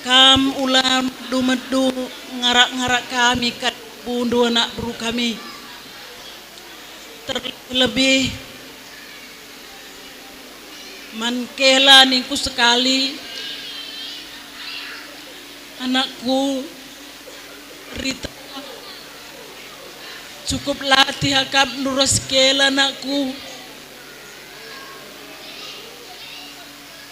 Kam ula medu-medu ngarak-ngarak kami kat bundu anak beru kami. Terlebih man Kela ningku sekali, anakku Rita, cukup latih akapndu ras Kela, anakku.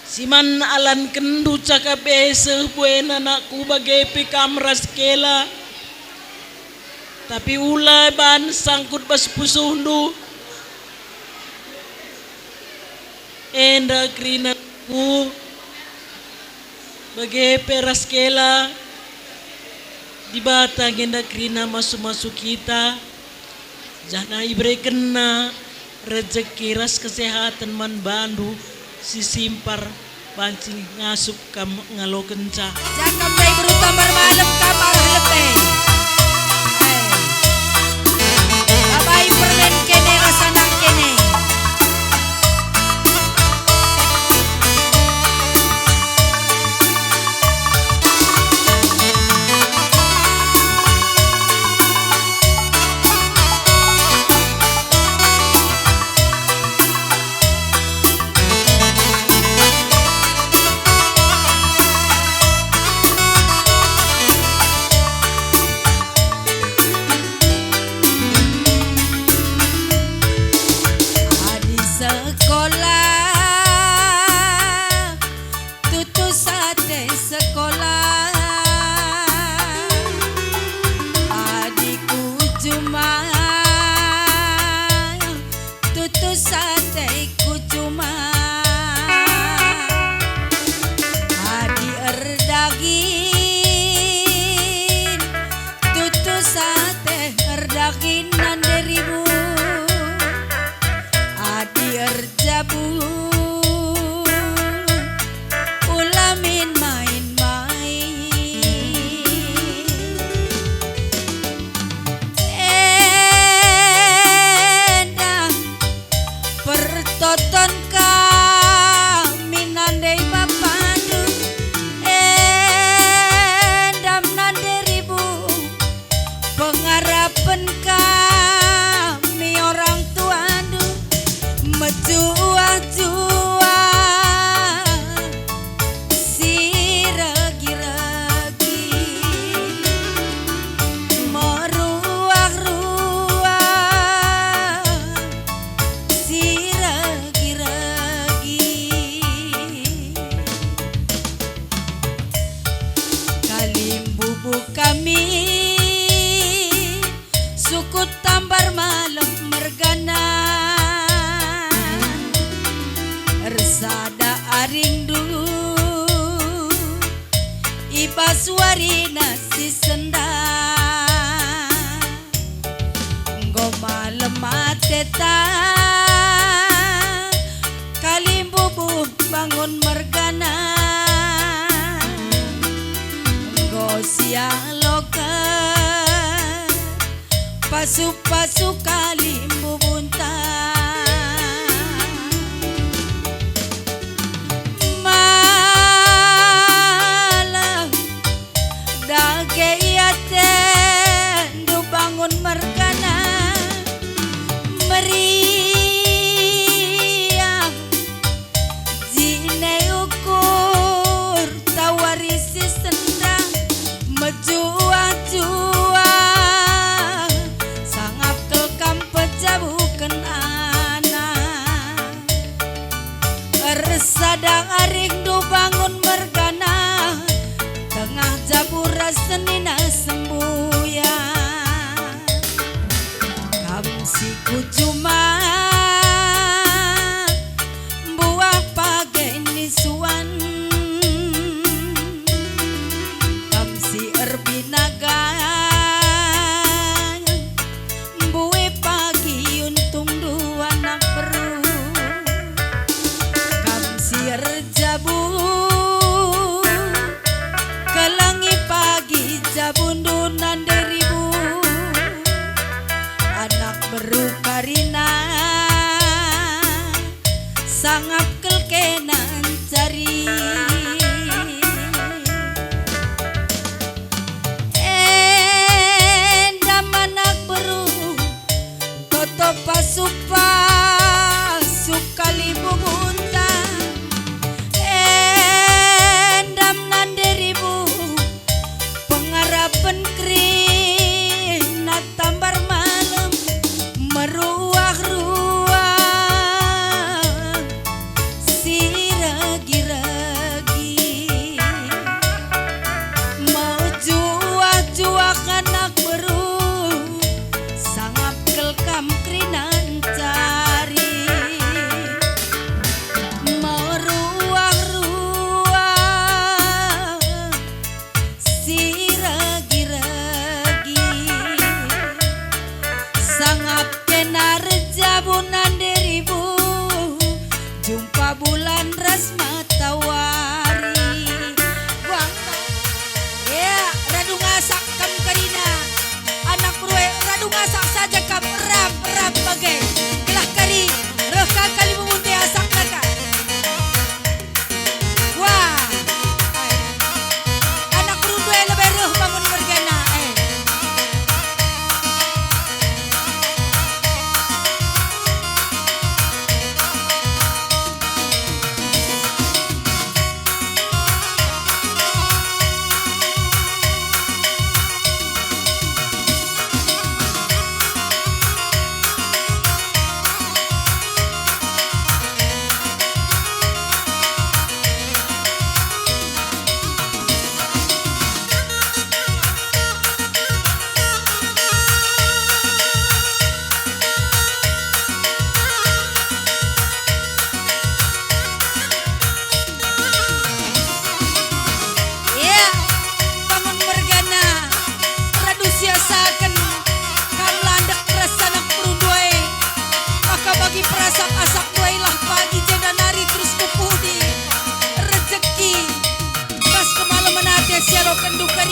Si man alankenndu cakap e seh buena, anakku, bage pe kam ras Kela. Tapi ula ban sangkut bas pusuhndu. Enda kerina ku, bage pe ras Kela, Dibata nge enda kerina masu-masu kita, janah iberekenNa rejeki ras kesehaten man bandu si simpar banci ngasup kam ngalokenca. Jaka mbai beru tambar malem kam arah lebe. Eh. Babai permen kene rasa nang kene. Adi sekolah, tutus ate sekolah. Adi ku juma, tutus ateku juma. Adi erdagin, tutus ate erdagin nande ribu. Adi erjabu, ula min main-main. Enda pertoton kami nande bapandu, enda nande ribu. Pengarapen kami orang tuandu, mejuah-juah si regi-regi, meruah-ruah si regi-regi. Kalimbubu kami, sukut tambar malem mergana, ersada aringndu i bas warina si sendah. Enggo malem ateta, kalimbubu bangun mergana. Enggo sialoken pasu-pasu kalimbubunta. Malem dage iatendu bangun mergana, meriah jine ukur tawari si sendah, mejuah-juah sangap kal kam pejabuken anak. Ersada aringndu bangun mergana, tengah jabu ras senina sembuya. Kam si ku juma, mbuah page nisuan. Kam si erbinaga, mbue pagi untungndu anak beru.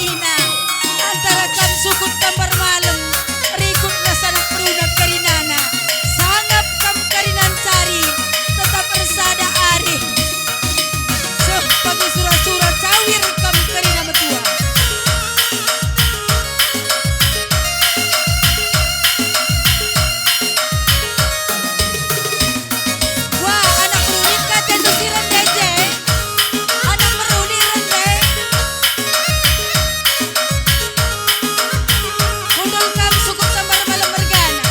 Ina, antara kam sukut Tambar Malem, rikut ras anak beruna kerinana, sangap kam kerina ncari, tetap ersada arih. Seh pagi sura-sura cawir kam kerina metua. Wah, anak beruna kata tu si rende je. Anak beruna rende. Kundul kam sukut Tambar Malem mergana.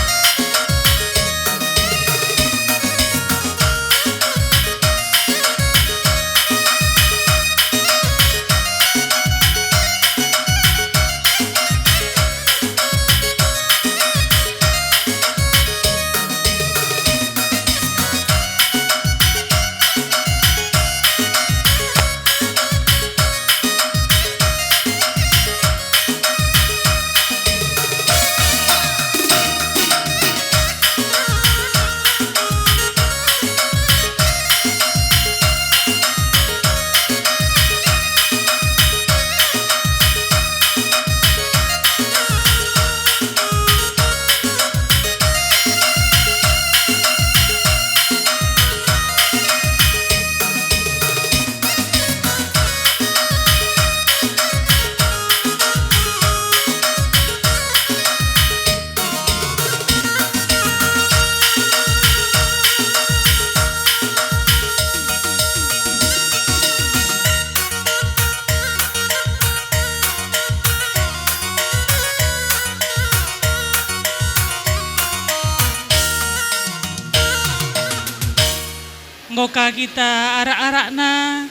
Enggo ka kita arak-arakna,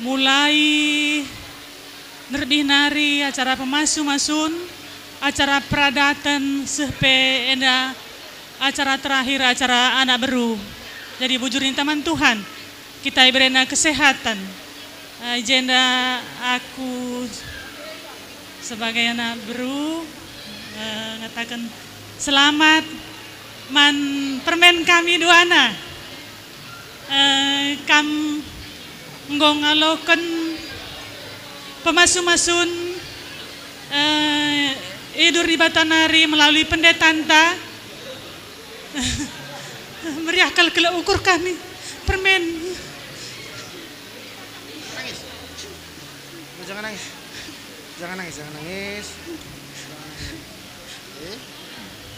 mulai nerbih nari acara pemasu-masun, acara peradaten, seh pe enda acara terakhir, acara anak beru. Jadi bujur ninta man Tuhan, kita iberena kesehatan. Eh, i jenda aku sebagai anak beru, eh, ngataken selamat man permen kami duana. Eh, kam enggo ngaloken pemasu-masun, eh, idur Dibata nari melalui pendetanta. Meriah kal kelek ukur kami permen. Nangis. Jangan nangis. Jangan nangis, jangan nangis. Eh,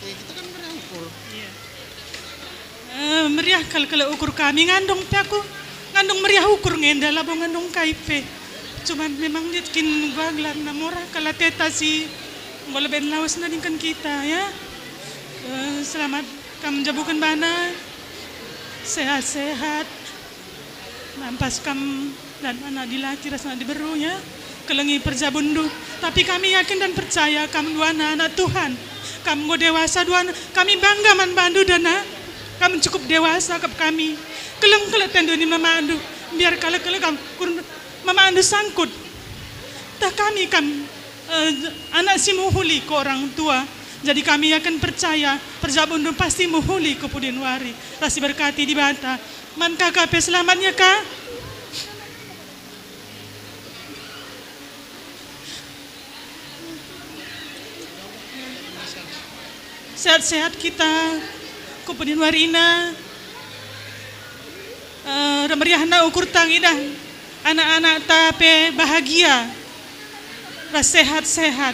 eh, kita kan meriah ukur. Iya. Eh, meriah kal kelek ukur kami, ngandung pe aku, ngandung meriah ukur nge enda, labo ngandung kai pe. Cuman memang lit kin gelarna, murah kal ateta si enggo leben lawes nandingken kita, ya. Eh, selamat kam njabuken bana, sehat-sehat. Nampas kam dan anak dilaki ras anak diberu, ya, kelengi perjabunndu. Tapi kami yakin dan percaya kam duana anak Tuhan. Kam enggo dewasa duana, kami bangga man bandu, dana. Kam cukup dewasa kap kami. Keleng kal atendu ni mamandu, mbiar kal kelek kam kurun mamandu sangkut. Tah kami kam, eh, anak si mehuli ku orang tua. Jadi kami yakin percaya perjabunndu pasti mehuli ku pudi wari, ras diberkati Dibata. Man kaka pe selamatnya ka. Sehat-sehat kita ku pudi warina. Eh, meriahna ukurta ngidah anak-anakta pe bahagia ras sehat-sehat.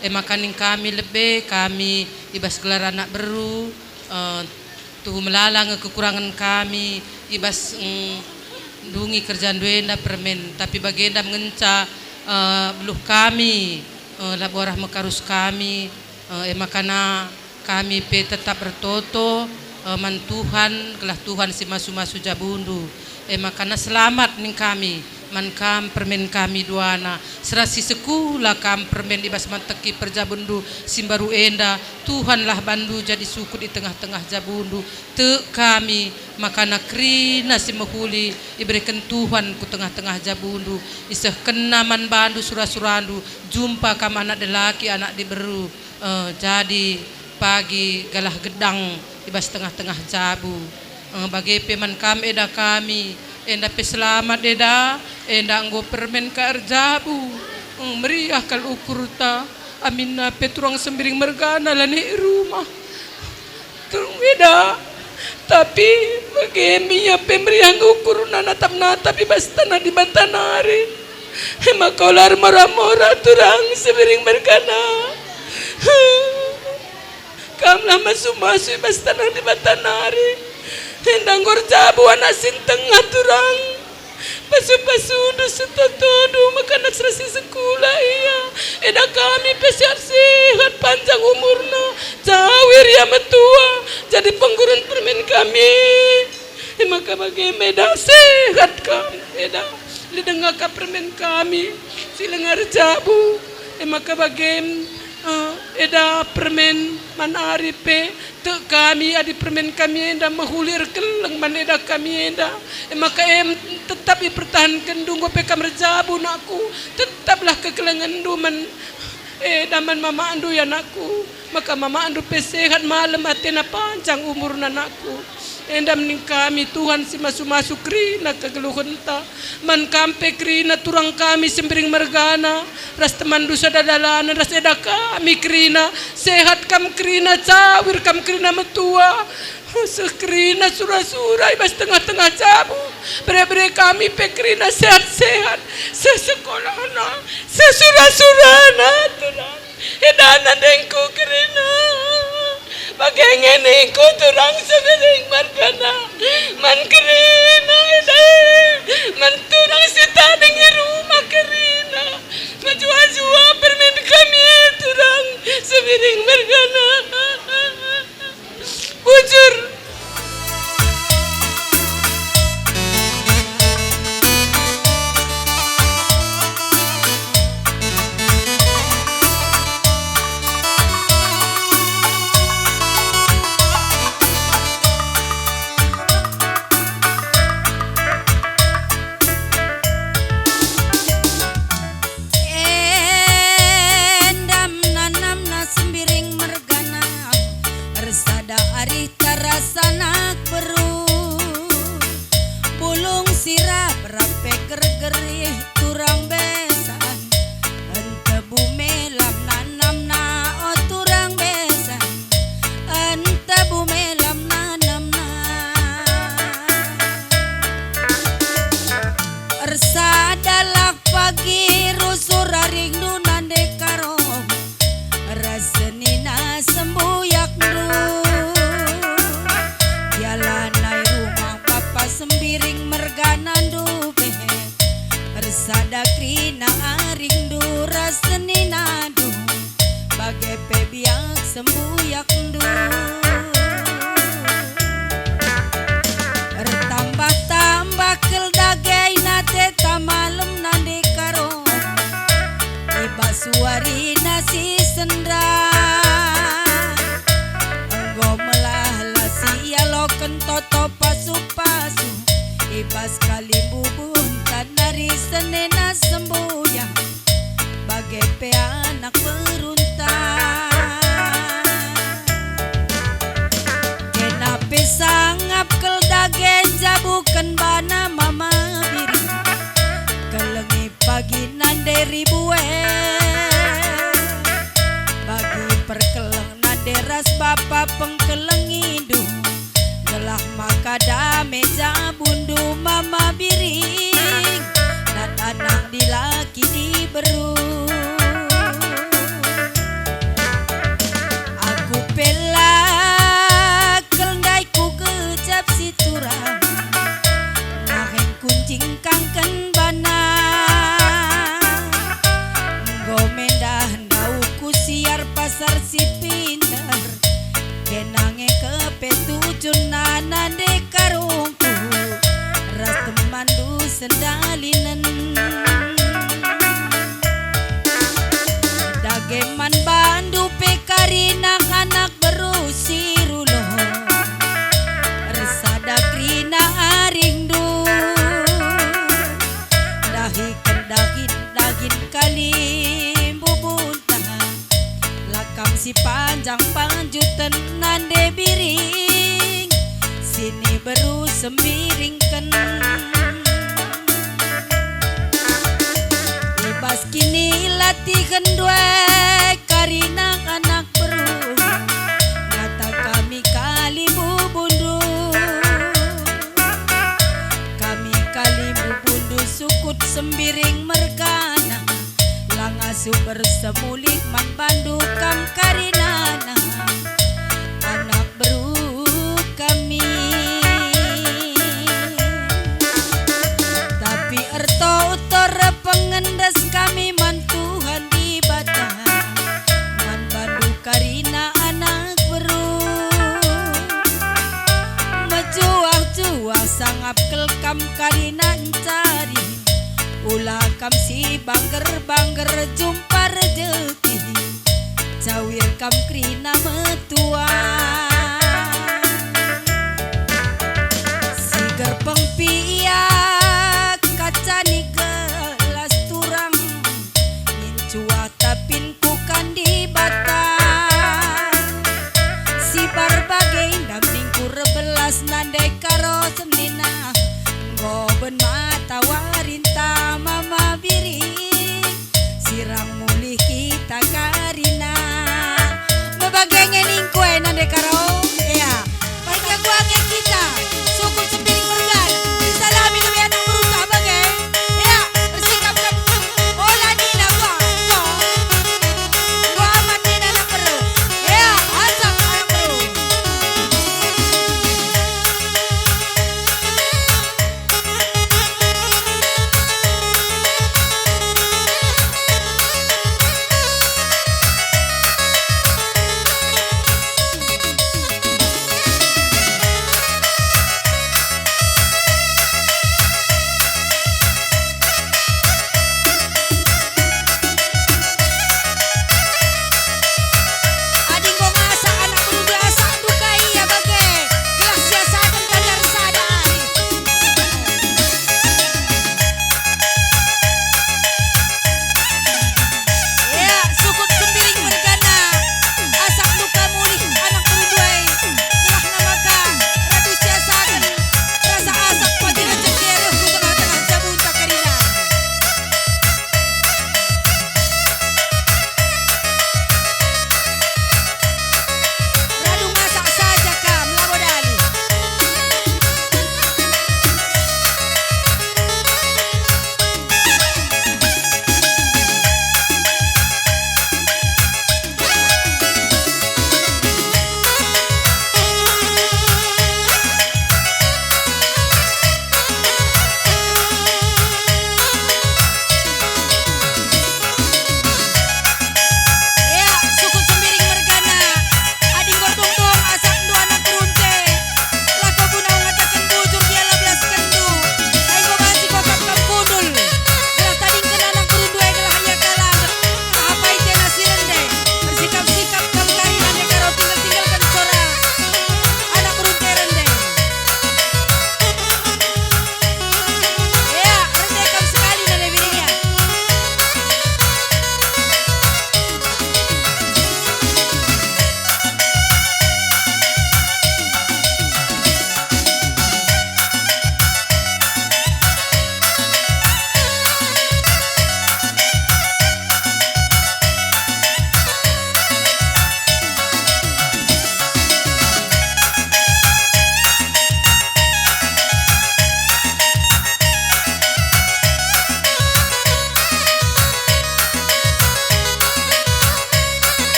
E maka ning kami lebe kami i bas gelar anak beru, eh, tuhu melala nge kekurangen kami i bas, mm, ndungi kerjandu enda permen, tapi bagenda ngenca, eh, beluh kami, eh, labo arah mekarus kami, eh, e makana kami pe tetap ertoto, eh, man Tuhan, gelah Tuhan si masu-masu jabundu. E makana selamat ning kami man kam permen kami duana, serasi sekula kam permen i bas mateki perjabunndu si mbaru enda. Tuhanlah bandu jadi sukut i tengah-tengah jabundu. Tek kami, makana kerina si mehuli ibereken Tuhan ku tengah-tengah jabundu, isehkenna man bandu sura-surandu, jumpa kam anak dilaki, anak diberu, eh, jadi pagi galah gedang i bas tengah-tengah jabu. Eh, bage pe man kam eda kami, enda pe selamat eda, enda enggo permen ka erjabu. Meriah kal ukurta, aminna pe turang Sembiring mergana lanai i rumah. Turang eda, tapi bage me ia pe meriah nge ukurna natap-natap i bas taneh Dibata nari. E maka ola ermora-mora turang Sembiring mergana. Kamlah masu-masu i bas taneh Dibata nari. Enda enggo erjabu anak si ntengah turang. Pasu-pasundu setotondu maka anak serasi sekulah ia. Eda kami pe sehat-sehat panjang umurna. Cawir ia metua jadi penggurun permen kami. E maka bage me eda sehat kam, eda. Lit denga ka permen kami si langa erjabu. E maka bage, eh, eda permen man ari pe tek kami adi permen kami enda mehuli erkeleng man eda kami enda. E maka em tetap ipertahankenndu enggo pe kam erjabu, nakku. Tetaplah kekelengenndu man eda man mamakndu, ya nakku. Maka mamakndu pe sehat malem atena, panjang umurna, nakku. Enda me ning kami, Tuhan si masu-masu kerina kegeluhenta. Man kam pe kerina turang kami Sembiring mergana, ras temanndu sada dalanen, ras eda kami kerina. Sehat kam kerina, cawir kam kerina metua. Seh kerina sura-sura i bas tengah-tengah jabu. Bere-bere kami pe kerina sehat-sehat. Seh sekolahna, seh sura-surana, turang. Eda nandengku kerina. Bage nge ningku turang Sembiring mergana. Man kerina eda. Man turang si tading i rumah kerina. Mejuah-juah permen kami turang Sembiring mergana. Bujur. Endam nanamna Sembiring mergana, ersada arihta ras anak beru. Bulung sirap rap pe gergerih turang besan, entebu melam nanamna, o turang besan, entebu melam nanamna. Ersadalah pagi rusur aringndu nande Karo, ras senina sembuyakndu. Ia lanai rumah bapa Sembiring merganandu pe, ersada kerina aringndu ras seninandu. Bage pe biak sembuyakndu. Ertambah-tambah kel dage inateta malem nande Karo. I bas warina si sendra, enggo melahlah si ialoken toto pasu-pasu. I bas kalimbubu nari senina sembuyak. Bage pe anak berunta. Kena pe sangap kel dage njabuken bana mama Biring. Kelengi pagi nande ribue. Bagi perkeleng nande ras bapa pengkelengindu. Gelah maka dame jabundu mama Biring, dan anak dilaki diberu. Aku pe la kel ndai ku gejap si turang, nahen kunjingkangken bana. Enggo mendah ndauhku siar pasar si pinter, kena nge kepe tujunna nande karungku ras temanndu sendalinen. Dage man bandu pe karina anak beru si rulo, ersada kerina aringndu. Dahiken dahin-dahin kalimbubunta, lakam si panjang panjuten nande Biring, sini beru Sembiringken. I bas kini sembiring mergana, la ngasup ersemulih man bandu kam karinana, anak beru kami. Tapi ertotor pengendes kami man Tuhan Dibata, man bandu karina anak beru. Mejuah-juah sangap kel kam karina ncari, ula kam si bangger-bangger jumpa rejeki, cawir kam kerina metua. Si gerpeng piak kaca ni gelas turang, nincuah tapin kukan Dibata. Si barbage ndam ningku rebelas nandai karo senina, enggo ben